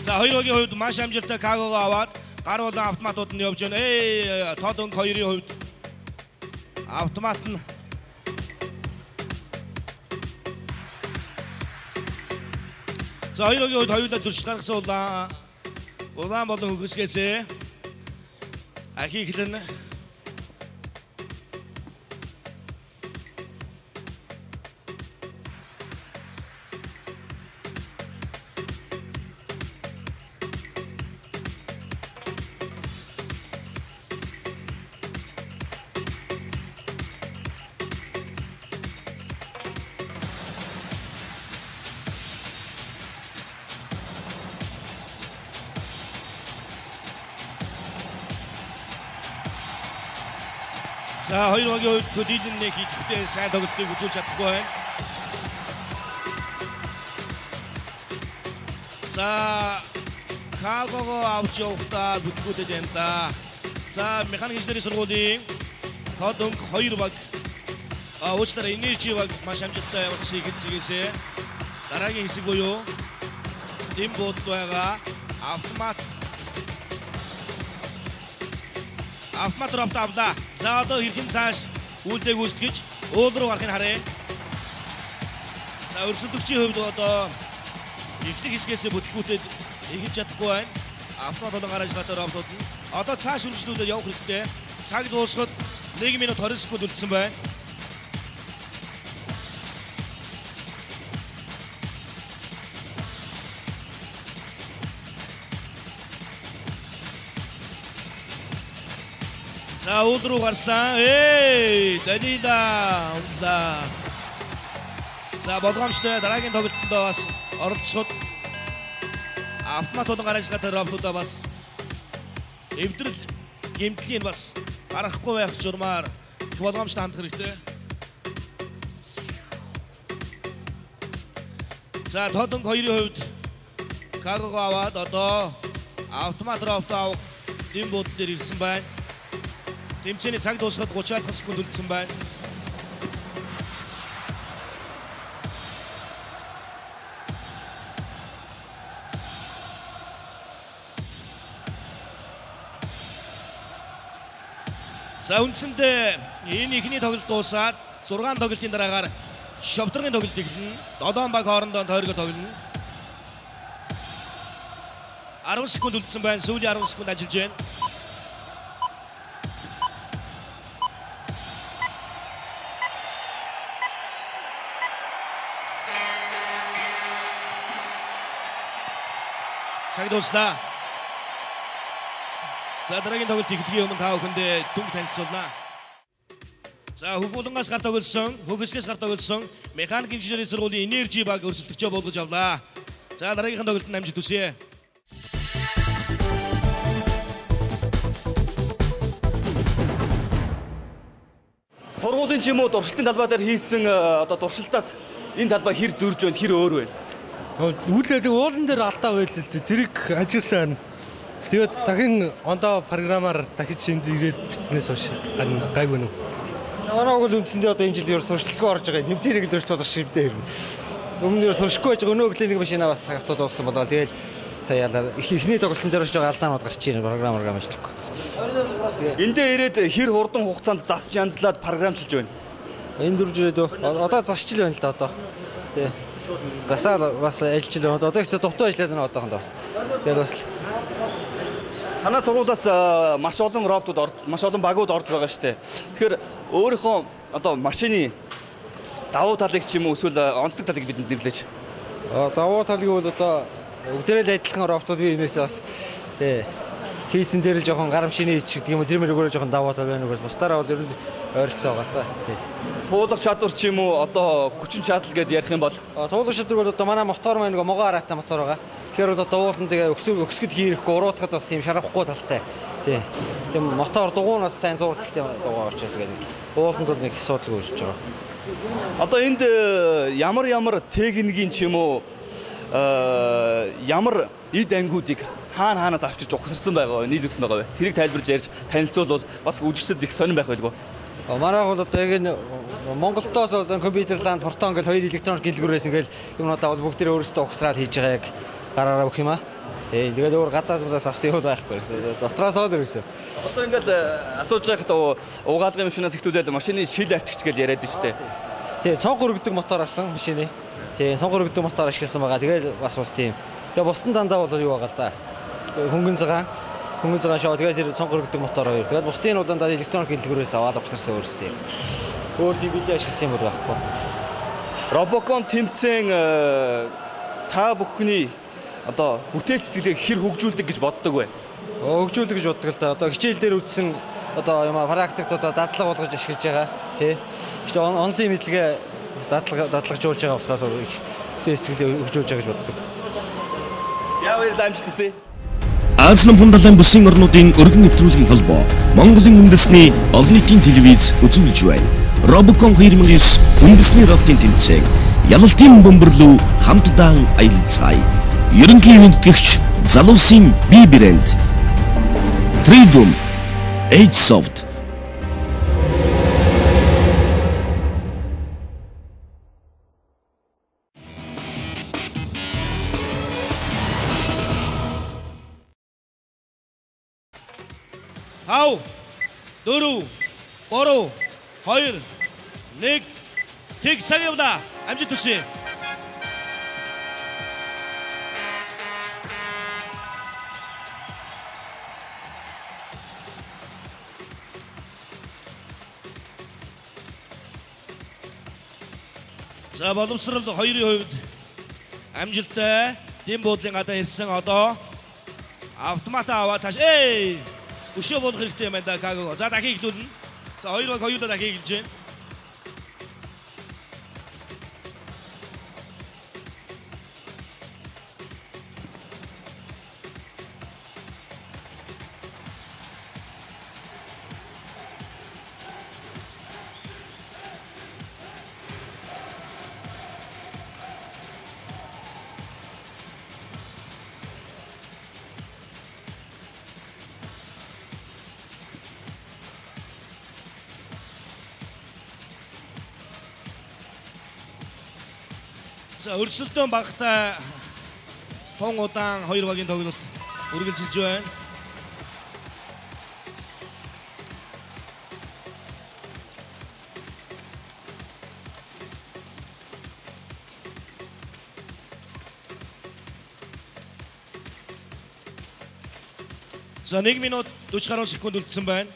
За хоёр багийн хувьд маш амжилттай Кагого аваад гар болон автоматууд нь явж байна. Тод өнгө хоёрын хувьд автомат нь За хоёр багийн хувьд хоёулаа зөрчил гаргасан улаан болон хөнгөсгээсээ ахи эхлэн За хоёр багийн хувьд төдийлөн нэг идэвхтэй сайн тоглолтыг үзүүлж чадахгүй байна. За Кагого авч явахдаа бүтгүүдэд байна да. За механик инженерийн сургуулийн тод өнгө хоёр баг уучлаарай Энерги баг маш амжилттай явуулсан ихэд зэгээсээ дараагийн хэсэг буюу дэм буудалд байгаа автомат робот авлаа. За одоо хэрхэн цааш үйлдэл гүйцэтгэж Уул руу гарахыг харъя. За өрсөлдөгчийн хувьд одоо эхлэх хэсгээс бүтлгүүтэд эхэлж чадахгүй байна. Автомат болон гар ажиллагаатай роботууд нь одоо цааш үргэлжлүүлээд явах хэрэгтэй. Цаг дуусахад 1 минут 20 секунд үлдсэн байна. За уул руу гарсан. Эй, Данила унлаа. За болгоомжтой дараагийн тоглолтод бас оролцоход автомат болон гар ажиллагаатай роботуудаа бас эвдрэл гэмтлийн бас гаргахгүй байх журмаар их болгоомжтой хандах хэрэгтэй. За Тодонг хоёрын хувьд карго аваад одоо автомат робот авах дэм буудлын дээр ирсэн байна. Тэмцээний цаг дуусахад 30 секунд үлдсэн байна. За үндсэндээ энэ эхний тоглолт дуусаад 6 тоглолтын дараагаар шовдрын тоглолт эхэлнэ. 7 баг хоорондоо тойргоо тоглоно. 10 секунд үлдсэн байна. Сүүлийн 10 секунд ажиллаж байна. Цаг дууслаа. За дараагийн тоглолт эхлэхийн өмнө та бүхэндээ дүнг танилцуулнаа. За Хөвгүүлэнгээс гар тоглосон, Хөгсгээс гар тоглосон механик инженерийн сургуулийн Энержи баг өрсөлдөгчөө болгож авлаа. За дараагийнхын тоглолтод амжилт хүсье. Сургуулийн ч юм уу туршилтын талбай дээр хийсэн одоо туршилтаас энэ талбай хэр зөрж байна, хэр өөр байна? Үүлээ уулан дээр алдаа байлээ л дээ. Тэрийг ажигласан. Тэгээд дахин ондоо програмаар дахиж энд ирээд бичснээс хойш гайгүй нү. Манай огол үндсэндээ одоо энэ жил ер туршилтгүй орж байгаа. Тэмцээн хэрэгэл өрт болох шивдээ хэрнэ. Өмнө нь туршихгүй байж байгаа. Өнөө өглөө нэг машина бас хагастууд дууссан болоо. Тэгэл сая ялаа. Эхний тоглолтын дээр очиж байгаа алдаанууд гарч ирнэ. Програм ажиллахгүй. Эндээ ирээд хэр хурдан хугацаанд засч янзлаад програмчилж байна? Энэ дөрж ирээд одоо засчил байна л да одоо. Тий. Засаад бас ажиллаж байна. Одоо ихтэй дутуу ажиллаад байна одоохондоо бас. Тэгээд бас танай сургуулиас маш олон роботууд, маш олон багууд орж байгаа шүү дээ. Тэгэхээр өөрийнхөө одоо машины давуу талыг ч юм уу эсвэл онцлог талыг бидэнд нэрлээч. Давуу талыг бол одоо бүгдээрээ л адилхан роботууд бие биенээсээ бас тий хийцэн дээр л жоохон гар машины хийч гэдэг юм уу тэр мөрөөр жоохон давуу тал байна угаас бусдаараа бол ер нь ойролцоо байгаа л та. Тий. Туулах чадвар ч юм уу одоо хүчин чадал гэдээ ярих юм бол туулах чадвар бол одоо манай мотор маань нөгөө могоо хараатай мотор байгаа. Тэгэхээр одоо уулан тэгээ өксгөд хийрэхгүй уруутахад бас тийм шарахгүй талтай. Тий. Тийм мотор дугуй нь бас сайн зууралдах тийм дугуй учраас гэдэг. Ууланд бол нэг асуудалгүй үүсэж байгаа. Одоо энд ямар техникийн ч юм уу ямар эд ангиудыг хаана хаанаас авчирч угсарсан байгаа вэ? Нийлүүлсэн байгаа вэ? Тэрийг тайлбарж ярьж танилцуулбал бас үжигчдэд их сонирн байх байлгүй. Манай бол одоо яг энэ Монголдоос одоо компьютер ланд, Протон гэл хоёр электроник дэлгүүр байсан гэл юмнуудаа бол бүгдээрээ өөрсдөө угсраал хийж байгаа яг гараараа бүх юм аа. Тэгээд өөр гадаадаас авсан юм байхгүй. Дотроос л ерөөсөө. Одоо ингээд асууж байхад угаалгын машинаас ихтүүлэл машины шил арчигч гэж яриад нь штэ. Тий, цонх өргөдөг мотор авсан машины. Тий, цонх өргөдөг мотор ашигласан байгаа. Тэгээд бас тийм. Тэгээд бусдын дандаа бол юу байгаа л да. Хөнгөн цагаан шоу. Тэгээд тэр цонх өргөдөг мотор хоёр. Тэгээд бусдын бол дандаа электроник дэлгүүрээс аваад угсарсан өөрсдөө. Өөр тийм билээ ашигласан юм бол байхгүй. Робокон тэмцээн та бүхний одоо бүтээл сэтгэлийг хэр хөгжүүлдэг гэж боддог вэ? Хөгжүүлдэг гэж боддог л да. Одоо хичээл дээр үзсэн одоо юм практикт одоо дадлага болгож ашиглаж байгаа. Тий. Гэхдээ онлайн мэдлэгээ дадлагжуулж байгаа болохоос их бүтээл сэтгэлээ хөгжүүлж байгаа гэж боддог. За баярлалаа, амжилт хүсье. Аз намхан далайн бүсийн орнуудын өргөн нэвтрүүлгийн холбоо Монголын үндэсний олон нийтийн телевиз үзүүлж байна. Робокон 2009 үндэсний роботын тэмцээн ялалтын бөмбөрлөө хамтдаа аялцгаая. Ерөнхий ивэнтгэгч залуусын би брэнд Tridum Agesoft 5 4 3 2 1 Тэг цаг явлаа. Амжилт хүсье. За боловсрол 2-ын хувьд амжилттай дэм буудлын гадаа ирсэн одоо автомата аваад цааш өшөө буулгах хэрэгтэй юм байна да Каго. За дахин эхлүүлнэ. За хоёр баг хоёулаа дахин эхэлж байна. За өрсөлдөөн багтай тун удаан хоёр багийн тоглолт үргэлжилж байна. За 1 минут 40 гаруй секунд үлдсэн байна.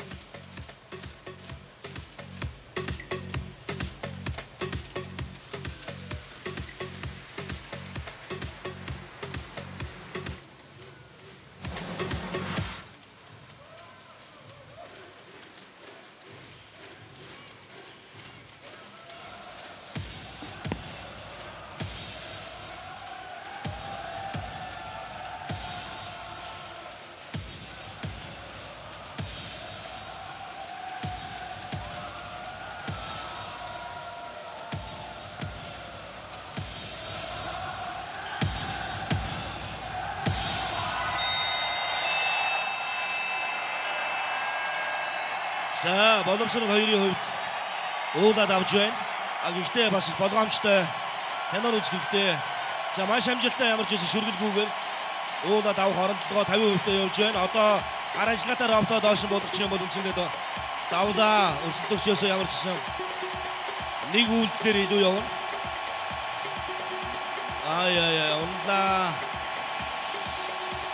За боломжтой хоёрын хувьд уулаад авч байна. А гэхдээ бас болгоомжтой кино үзэхдээ за маш амжилттай ямар ч байсан шүргэлгүйгээр уулаад авах оролдлогоо 50% явж байна. Одоо гар ажиллагаатай роботоо доош нь буулгачих юм бол үндсэндээ давлаа өрсөлдөгчөөсөө ямар ч байсан нэг үйлдэлээр илүү явна. Ай ай ай унлаа.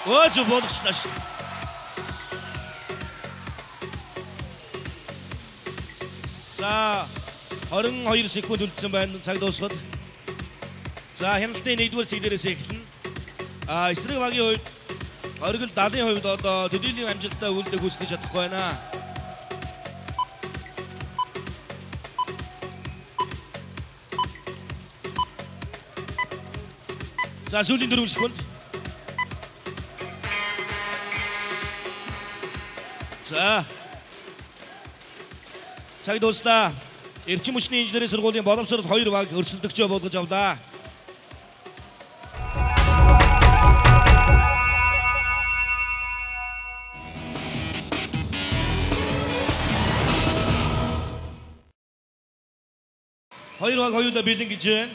Өөж буулгачлаа шүү. За 22 секунд үлдсэн байна цаг дуусахад. За хяналтын 1-р цэг дээрээс эхэлнэ. А эсрэг багийн хувьд оргил 70-ын хувьд одоо төдийлөн амжилттай үйлдэл гүйцэтгэж чадахгүй байна. За сүүлийн 4 секунд. За цаг дууслаа. Эрчим хүчний инженерийн сургуулийн боломжтой хоёр баг өрсөлдөгчөө буулгаж авлаа. Хоёр баг хоёулаа бэлэн гэж байна.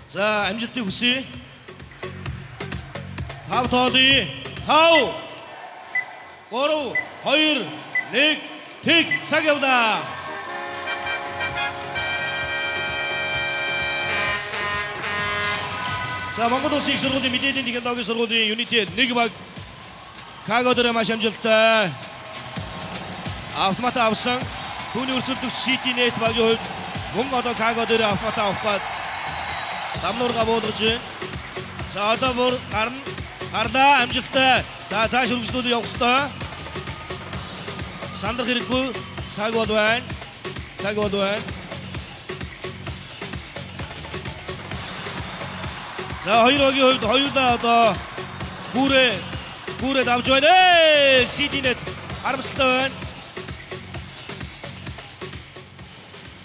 За амжилтыг хүсье. 5 тоолъё. 5 3 2 1 Тэг цаг явлаа. За Монгол Улсын их сургуулийн мэдээллийн технологийн сургуулийн Unitel нэг баг Каго дээр маш амжилттай автомат авсан. Түүний өрсөлдөгч CityNet багийн хувьд мөн одоо Каго дээр автомат авах гээд дамнуурга буулгаж байна. За одоо бүр гарна. Гарлаа амжилттай. За цааш үргэлжлүүлэн явах ёстой. Сандрах хэрэггүй. Цаг бол байна. Цаг бол байна. За хоёр багийн хувьд хоёулаа одоо бүрээ давж байна. CityNet харамсалтай байна.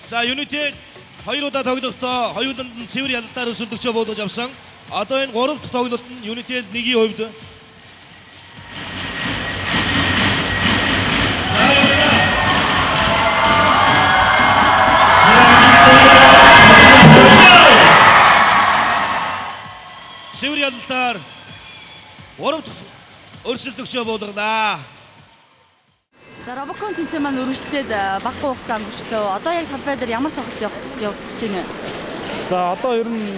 За United хоёр удаа тоглохдоо хоёуланд нь цэвэр ялалтаар өрсөлдөгчөө буулгаж авсан. Одоо энэ гурав дахь тоглолт нь United 1-ийн хувьд. Цэвэр ялалтаар гурав дахь өрсөлдөгчөө буулгалаа. За Robocon тэмцээн маань үргэлжлээд багагүй хугацаа өнгөрчлөө. Одоо яг талбай дээр ямар тоглолт явагдаж байна вэ? За одоо ер нь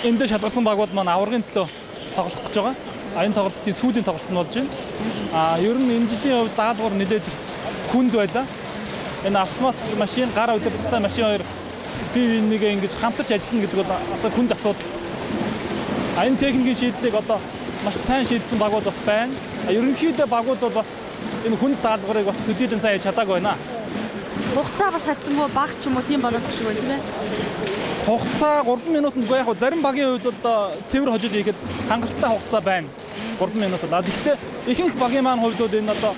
эндээ шалгарсан багууд маань аваргын төлөө тоглох гэж байгаа. Энэ тоглолтын сүүлийн тоглолт нь болж байна. Ер нь энэ жилийн хувьд даалгавар нэлээд хүнд байлаа. Энэ автомат машин, гар удирдлагатай машин хоёр бие биенийгээ ингэж хамтарч ажиллана гэдэг бол асар хүнд асуудал. Энэ техникийн шийдлийг одоо маш сайн шийдсэн багууд бас байна. Ерөнхийдөө багууд бол бас энэ хүнд даалгаврыг бас төдийлөн сайн хийж чадаагүй байна. Хугацаа бас харьцангуй бага ч юм уу тийм болоод шиг байна тийм ээ. Хугацаа 3 минутанд үгүй яг зарим багийн хувьд бол цэвэр хожил хийхэд хангалттай хугацаа байна. 3 минут. Гэхдээ ихэнх багийн маань хувьд бол энэ одоо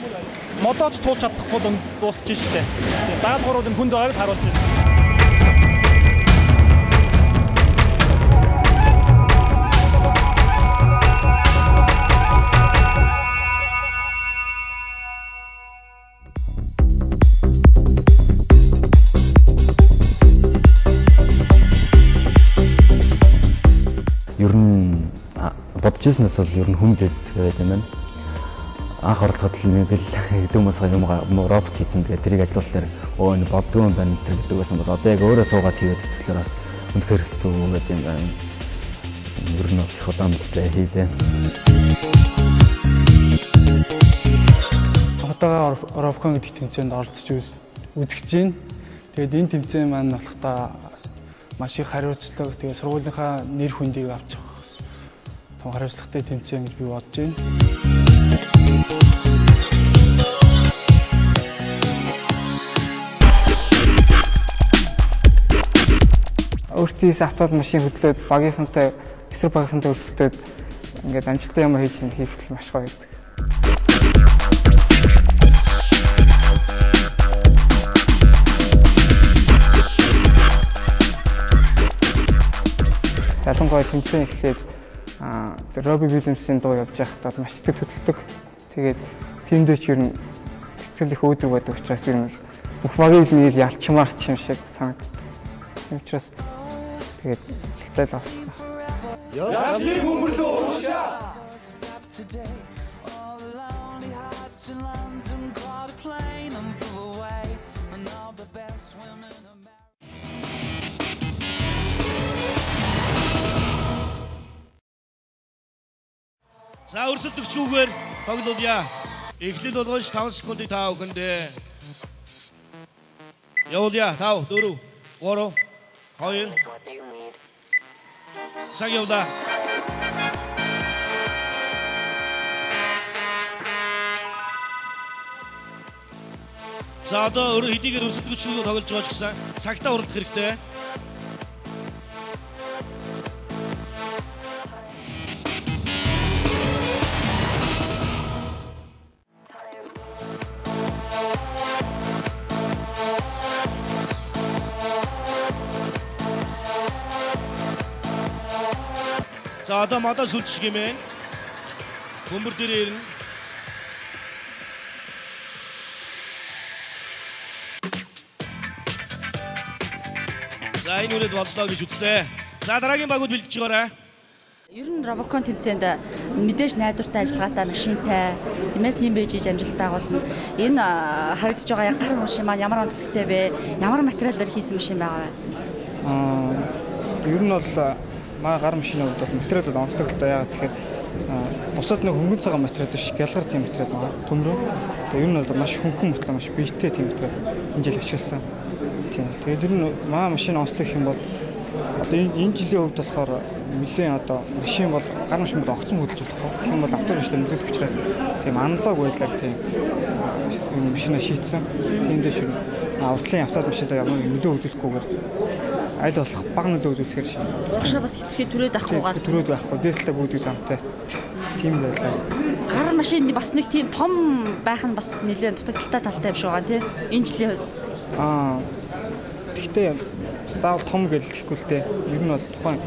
модооч туулж чадахгүй дуусч штэ. Даалгаврууд энэ хүнд байгааг харуулж байна. Ер нь бодож ирснээс бол ер нь хүнд байдаг юм байна. Анх оролцоход л нэг л хэдэн хүмүүс юм робот хийсэн. Тэгээд тэрийг ажиллуулахлаар өө энэ болдгоо юм байна гэдэг байсан бол одоо яг өөрөө суугаад хийгээд үзэхлээр бас үнэхээр хэцүү байдаг юм байна. Ер нь бол их удаан мэлтэй хийлээ. Одоо Robocon гэдэг тэмцээнд оролцож үзэж байна. Тэгээд энэ тэмцээн маань болохдоо маш их хариуцлага, тэгээ сургуулийнхаа нэр хүндийг авч явах бас том хариуцлагатай тэмцээн гэж би бодож байна. Өөртөө автомат машин хөдлөөд багийнхантай, эсрэг багийнхантай өрсөлдөөд ингээд амжилттай юм хийж хийх маш гоё байдаг. Ялангуяа тэмцээн эхлээд Робби Уильямсын дуу явж байхдаа маш их хөдөлдөг. Тэгээд тиймдээ ч ер нь сэтгэл их өөдрөг байдаг учраас ер нь бүх багийг нэг ялчмаар ч юм шиг санагддаг. Тийм учраас тэгээд амжилттай болсон. Яллын бөмбөрлөө урагшаа. За өрсөлдөгчгүүгээр тоглолъё. Эхлэл болгож 5 секундыг та бүхэндээ. Явуулъя. 5 4 3 2 Цаг явлаа. За одоо өөрөө хэдийгээр өрсөлдөгчгүүгээр тоглож байгаа ч гэсэн цагтаа уралдах хэрэгтэй. За одоо модоо сүлжиж гэмээн. Бөмбөр дээр ирнэ. За энэ үрээд боллоо гэж үзлээ. За дараагийн багууд бэлдэж байгаарай. Ер нь Robocon тэмцээнд мэдээж найдвартай ажиллагаатай машинтай тийм ээ тийм байж иж амжилт дагуулна. Энэ харагдаж байгаа яг гар машин маань ямар онцлогтой вэ? Ямар материалаар хийсэн машин байгаа вэ? Ер нь бол манай гар машины хувьд бол материал бол онцлог л да. Яагаад тэгэхээр бусад нэг хөнгөн цагаан материал биш, гялгар тийм материал байгаа. Төмрөө. Тэгээ ер нь бол маш хөнгөн мөртлөө маш биетэй тийм материал энэ жил ашигласан. Тийм. Тэгээд ер нь манай машин онцлог гэх юм бол одоо энэ жилийн хувьд болохоор нэлээд одоо машин бол гар машин бол огцом хөдөлж болохгүй. Тэгэх юм бол автобус машин нөлөөлөх учраас тийм аналог байдлаар тийм машина шийдсэн. Тийм дэш уртлын автомат машиндаа ямар нөлөө үзүүлэхгүйгээр аль болох бага нөлөө үзүүлэхээр шин. Урагшаа бас хэтэрхий түрээд авахгүйгээр түрээд байхгүй. Дээд талаа бүгдийг замтай. Тийм байлаа. Гар машин бас нэг тийм том байх нь бас нэлээд дутагдaltaй талтай юм шиг байгаа тийм. Энэ жилийн хувьд. Гэхдээ бас заавал том гэж хэлэхгүй л дээ. Ер нь бол тухайн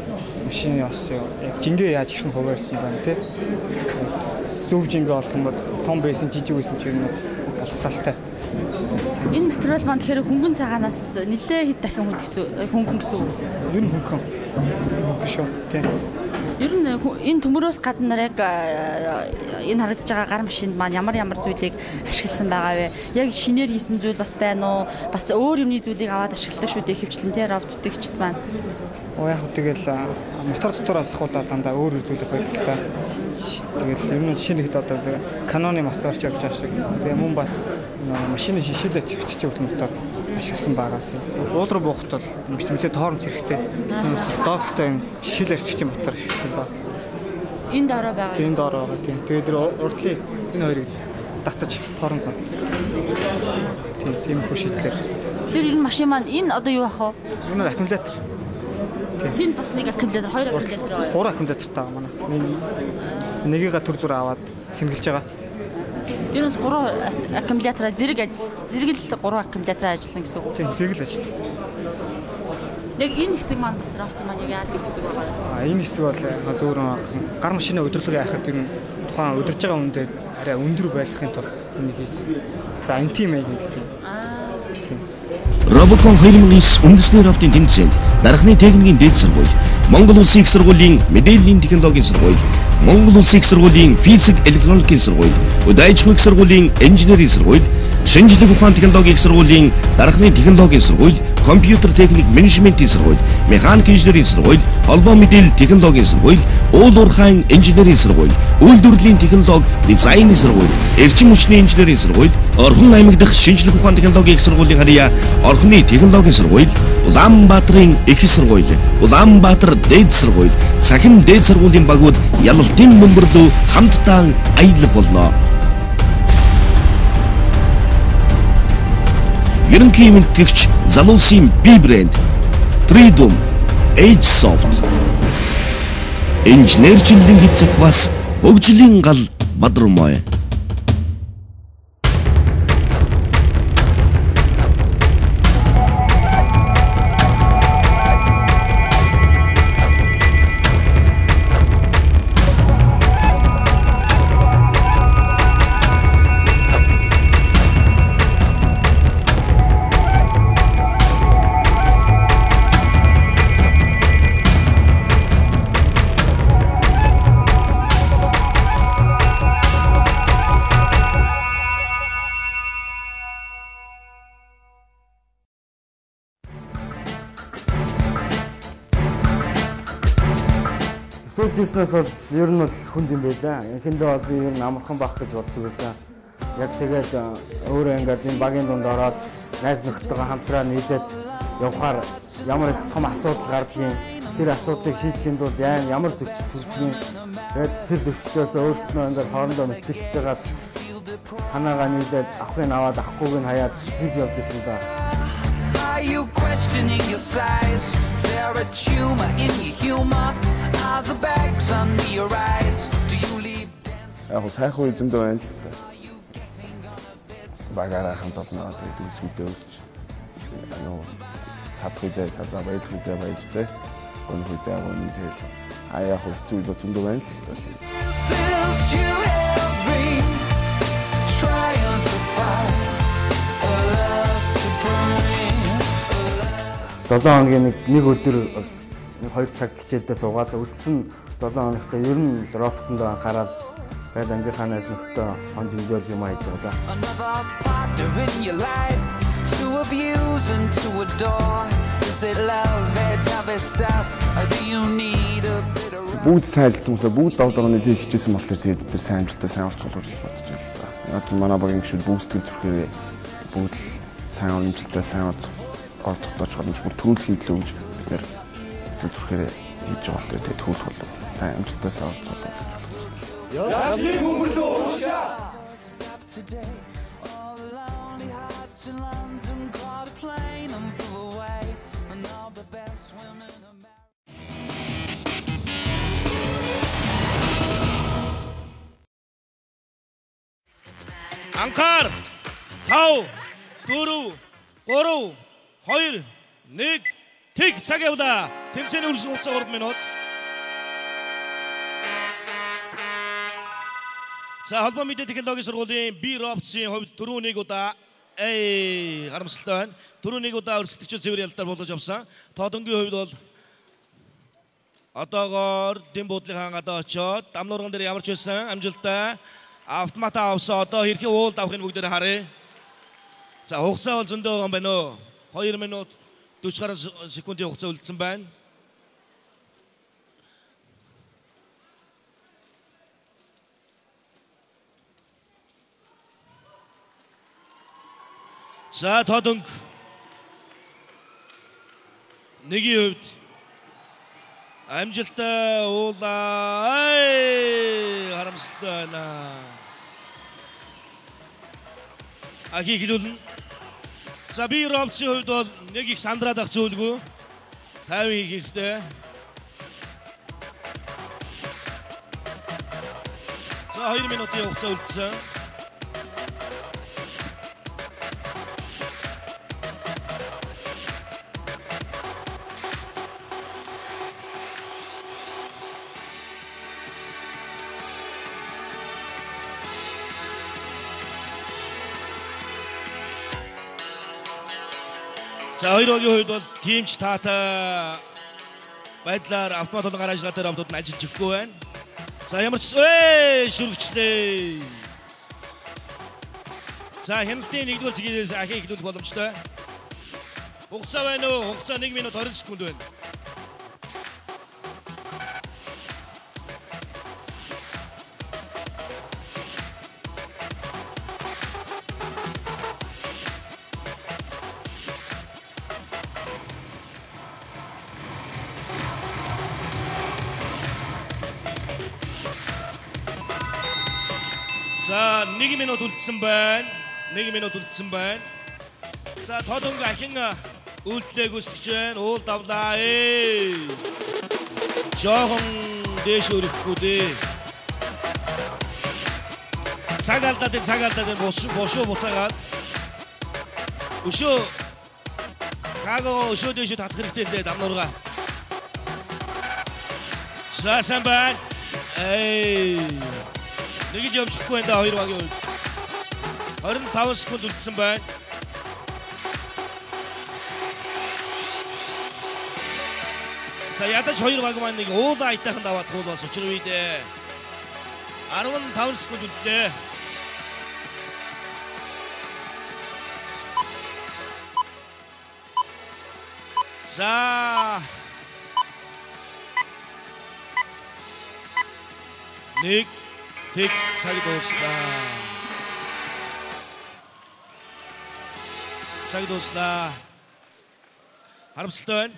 машины бас яг жингээ яаж хэрхэн хуваарьсан байна тий. Зөв жингээ олох юм бол том байсан, жижиг байсан ч ер нь болох талтай. Энэ материал маань тэгэхээр хөнгөн цагаанаас нэлээ хэд дахин хүнд гэсэн хөнгөн гэсэн үг. Ер нь хөнгөн. Хөнгөн шүү. Тийм. Ер нь энэ төмөрөөс гадна яг энэ харагдаж байгаа гар машинд маань ямар ямар зүйлийг ашигласан байгаа вэ? Яг шинээр хийсэн зүйл бас байна уу? Бас өөр юмны зүйлийг аваад ашигладаг шүү дээ хөвчлэн тий робот бүтээгчд маань. Яг тэгэл мотор дотроос ахуулаад дандаа өөр зүйлийг байдаг л та. Тэгэл ер нь шинэ хэд одоо Canon-ы мотор ч явж байгаа шиг. Тэгээ мөн бас машины шил ачигч үйл мотор ашигласан байгаа тийм. Уул руу буухад бол нэлээд тоормц хэрэгтэй. Тиймээс доотлолтой юм шил арчигч мотор ашигласан байна. Энэ доороо байгаа. Тийм доороо байгаа тийм. Тэгээд тэр урдлын энэ хоёрыг татаж тоормц хадгалдаг. Тийм, тийм хөө шийдлэр. Тэр энэ машин маань энэ одоо юу ах вэ? Энэ аккумулятор. Тэнд бас нэг аккумулятор, хоёр аккумулятор байгаа. Гурван аккумулятортай байгаа манай. Нэгийгээ төр зүр аваад сэнгэлж байгаа. Тэр бол гурван аккумулятораа зэрэг л гурван аккумулятораа ажиллана гэсэн үг үү? Тийм, зэрэг л ажиллана. Яг энэ хэсэг маань бас робот маань яг яадаг хэсэг байгаа юу? Энэ хэсэг бол зөвхөн гар машины удирдлага яхад ер нь тухайн удирж байгаа хүндээ арай өндөр байлгахын тулд энийг хийсэн. За, энэ тийм яг нэг тийм. Тийм. Robocon 2009 үндэсний роботын тэмцээнд дархны техникийн дээд сургууль, Монгол Улсын их сургуулийн мэдээллийн технологийн сургууль, Монгол Улсын их сургуулийн физик электроникийн сургууль, Өд аж ахуйн их сургуулийн инженерийн сургууль, шинжлэх ухаан технологийн их сургуулийн дархны технологийн сургууль, компьютер техник менежментийн сургууль, механик инженерийн сургууль, холбоо мэдээлэл технологийн сургууль, уул уурхайн инженерийн сургууль, үйлдвэрлэлийн технологи дизайны сургууль, эрчим хүчний инженерийн сургууль, Орхон аймаг дахь шинжлэх ухаан технологийн их сургуулийн харьяа Орхоны технологийн сургууль, Улаанбаатарын их сургууль, Улаанбаатар дээд сургууль, Сахин дээд сургуулийн багууд ялалтын бөмбөрлөө хамтдаа аялах болно. Ерөнхий мэндтгэгч залуусын B брэнд, Tridom, Agesoft. Инженер жилийн хэд захвас хөгжлийн гал Бадрмой. Төсөөлжсэнээс бол ер нь бол хүнд юм байлаа. Эхэндээ бол би ер нь амархан байх гэж боддог байсан. Яг тэгээд өөрөө ингээд энэ багийн дунд ороод найз нөхдөдөө хамтраа нийлээд явхаар ямар их том асуудал гардгийг, тэр асуудлыг шийдэхин тулд ямар зөрчил төрдгийг, тэгээд тэр зөрчлөөс өөрсдөө ингээд хоорондоо мэтгэлж байгаа санаагаа нийлээд авахыг аваад авахгүйг нь хаяад хийж явж ирсэн да. Are you questioning your size? Is there a tumor in your humor? Are the bags under your eyes? Do you leave dance? Яг сайхан үе зөндөө байна л да. Багаараа хамт олноо, тэгэл үс үдээ өсч. Ануу цадах үедээ цадаа, баялах үедээ баялж тэ. Гонх үедээ гонё тэгэл. А яг хэцүү үе зөндөө байна л да. Since you have been trying so far, a love supreme. 7 хоногийн нэг өдөр бол 2 цаг хичээлдээ суугаад үлдсэн 7 хоногт ер нь роботонд анхаарал байл ангийнхаа найз нөхдөд хонж инжойл юм хийж байгаа да. Бүгд сайн ажилласан болохоор бүгд дов догны хийх хичээсэн болохоор тэгээд бид нар сайн амжилттай сайн оролцуулах гэж бодож байна л да. Яг манай багийн гишүүд бүгд сэтгэл зүрхээрээ бүгд л сайн амжилттай сайн оролцох боломж бүр төрүүлэхийн төлөө гэж бид нэр сэтгэл зүрхээрээ хийж байгаа болохоор тэгээд төрүүлэх болов сайн амжилттай сайн оролцох гэж бодож байна. Ялалтын бөмбөрлөө урагшаа. Анхаар 5 4 3 2 1 тэг цаг явлаа. Тэмцээний үргэлжлэх хугацаа 3 минут. За холбоо мэдээ технологийн сургуулийн Би Робтсын хувьд 4-1 удаа харамсалтай байна. 4-1 удаа өрсөлдөгчид цэвэр ялалтаар болгож авсан. Тоодонгийн хувьд бол Одоогоор Дэм буудлынхаа гадаа очоод дамнуурган дээр ямар ч байсан амжилттай автомата авсан. Одоо хэрхэн уулд авахыг бүгдээр харъя. За хугацаа бол зөндөө байгаа юм байна уу? 2 минут 40 гаруй секундын хугацаа үлдсэн байна. За Тодонг нэгийн хувьд амжилттай уулаа. Ай харамсалтай байна. Ахи хэлүүлнэ. За би Робцын хувьд бол нэг их сандраад ах зүйлгүй. 50 хийх хэрэгтэй. За 2 минутын хугацаа үлдсэн. За хоёр багийн хувьд бол тимч таатай байдлаар автомат болон гар ажиллагаатай роботууд нь ажиллаж өгөхгүй байна. За ямар ч шүргчлээ. За хяналтын нэгдүгээр цэгээс ахин эхлүүлэх боломжтой. Хугацаа байна уу? Хугацаа 1 минут 20 секунд байна. За 1 минут үлдсэн байна. 1 минут үлдсэн байна. За Тодонг ахин үйлдэлээ гүйцэтгэж байна. Уул давлаа. Жохон дээш өрөхгүй дээ. Цаг алдаад бошуу буцаагаад өшөө каго өшөө дээш татах хэрэгтэй л дээ дамнуурга. За сайн байна. Нэг л явчихгүй байна да хоёр багийн хувьд. 25 секунд үлдсэн байна. За ядаж хоёр баг маань нэг уулаа аятайхан даваад туул бас учир үе дээ. 15 секунд үлдлээ. За нэг тэг цаг дууслаа. Цаг дууслаа. Харамсалтай байна.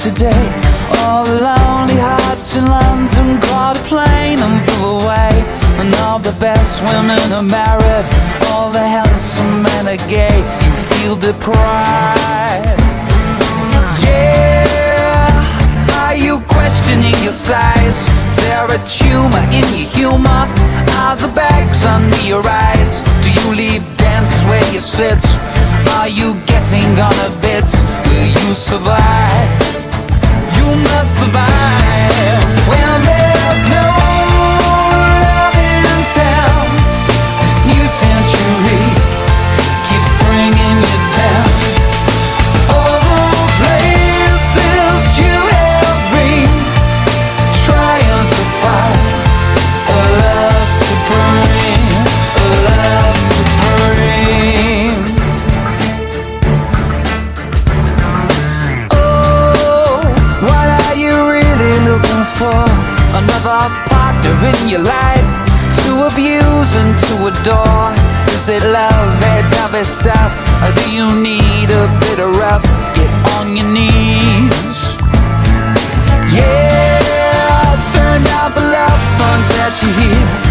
Today, all the lonely hearts in London caught a plane and flew away. And all the best women are married, all the handsome men are gay. You feel deprived. Yeah, are you questioning your size? Is there a tumor in your humor? Are the bags under your eyes? Do you leave dance where you sit? Are you getting on a bit? Will you survive? You must survive when there's no love in town. This new century keeps bringing you down. All the places you have been, trying to find a love supreme, a love supreme. For another partner in your life to abuse and to adore. Is it love, that dovey stuff, or do you need a bit of rough? Get on your knees. Yeah, turn down the love songs that you hear.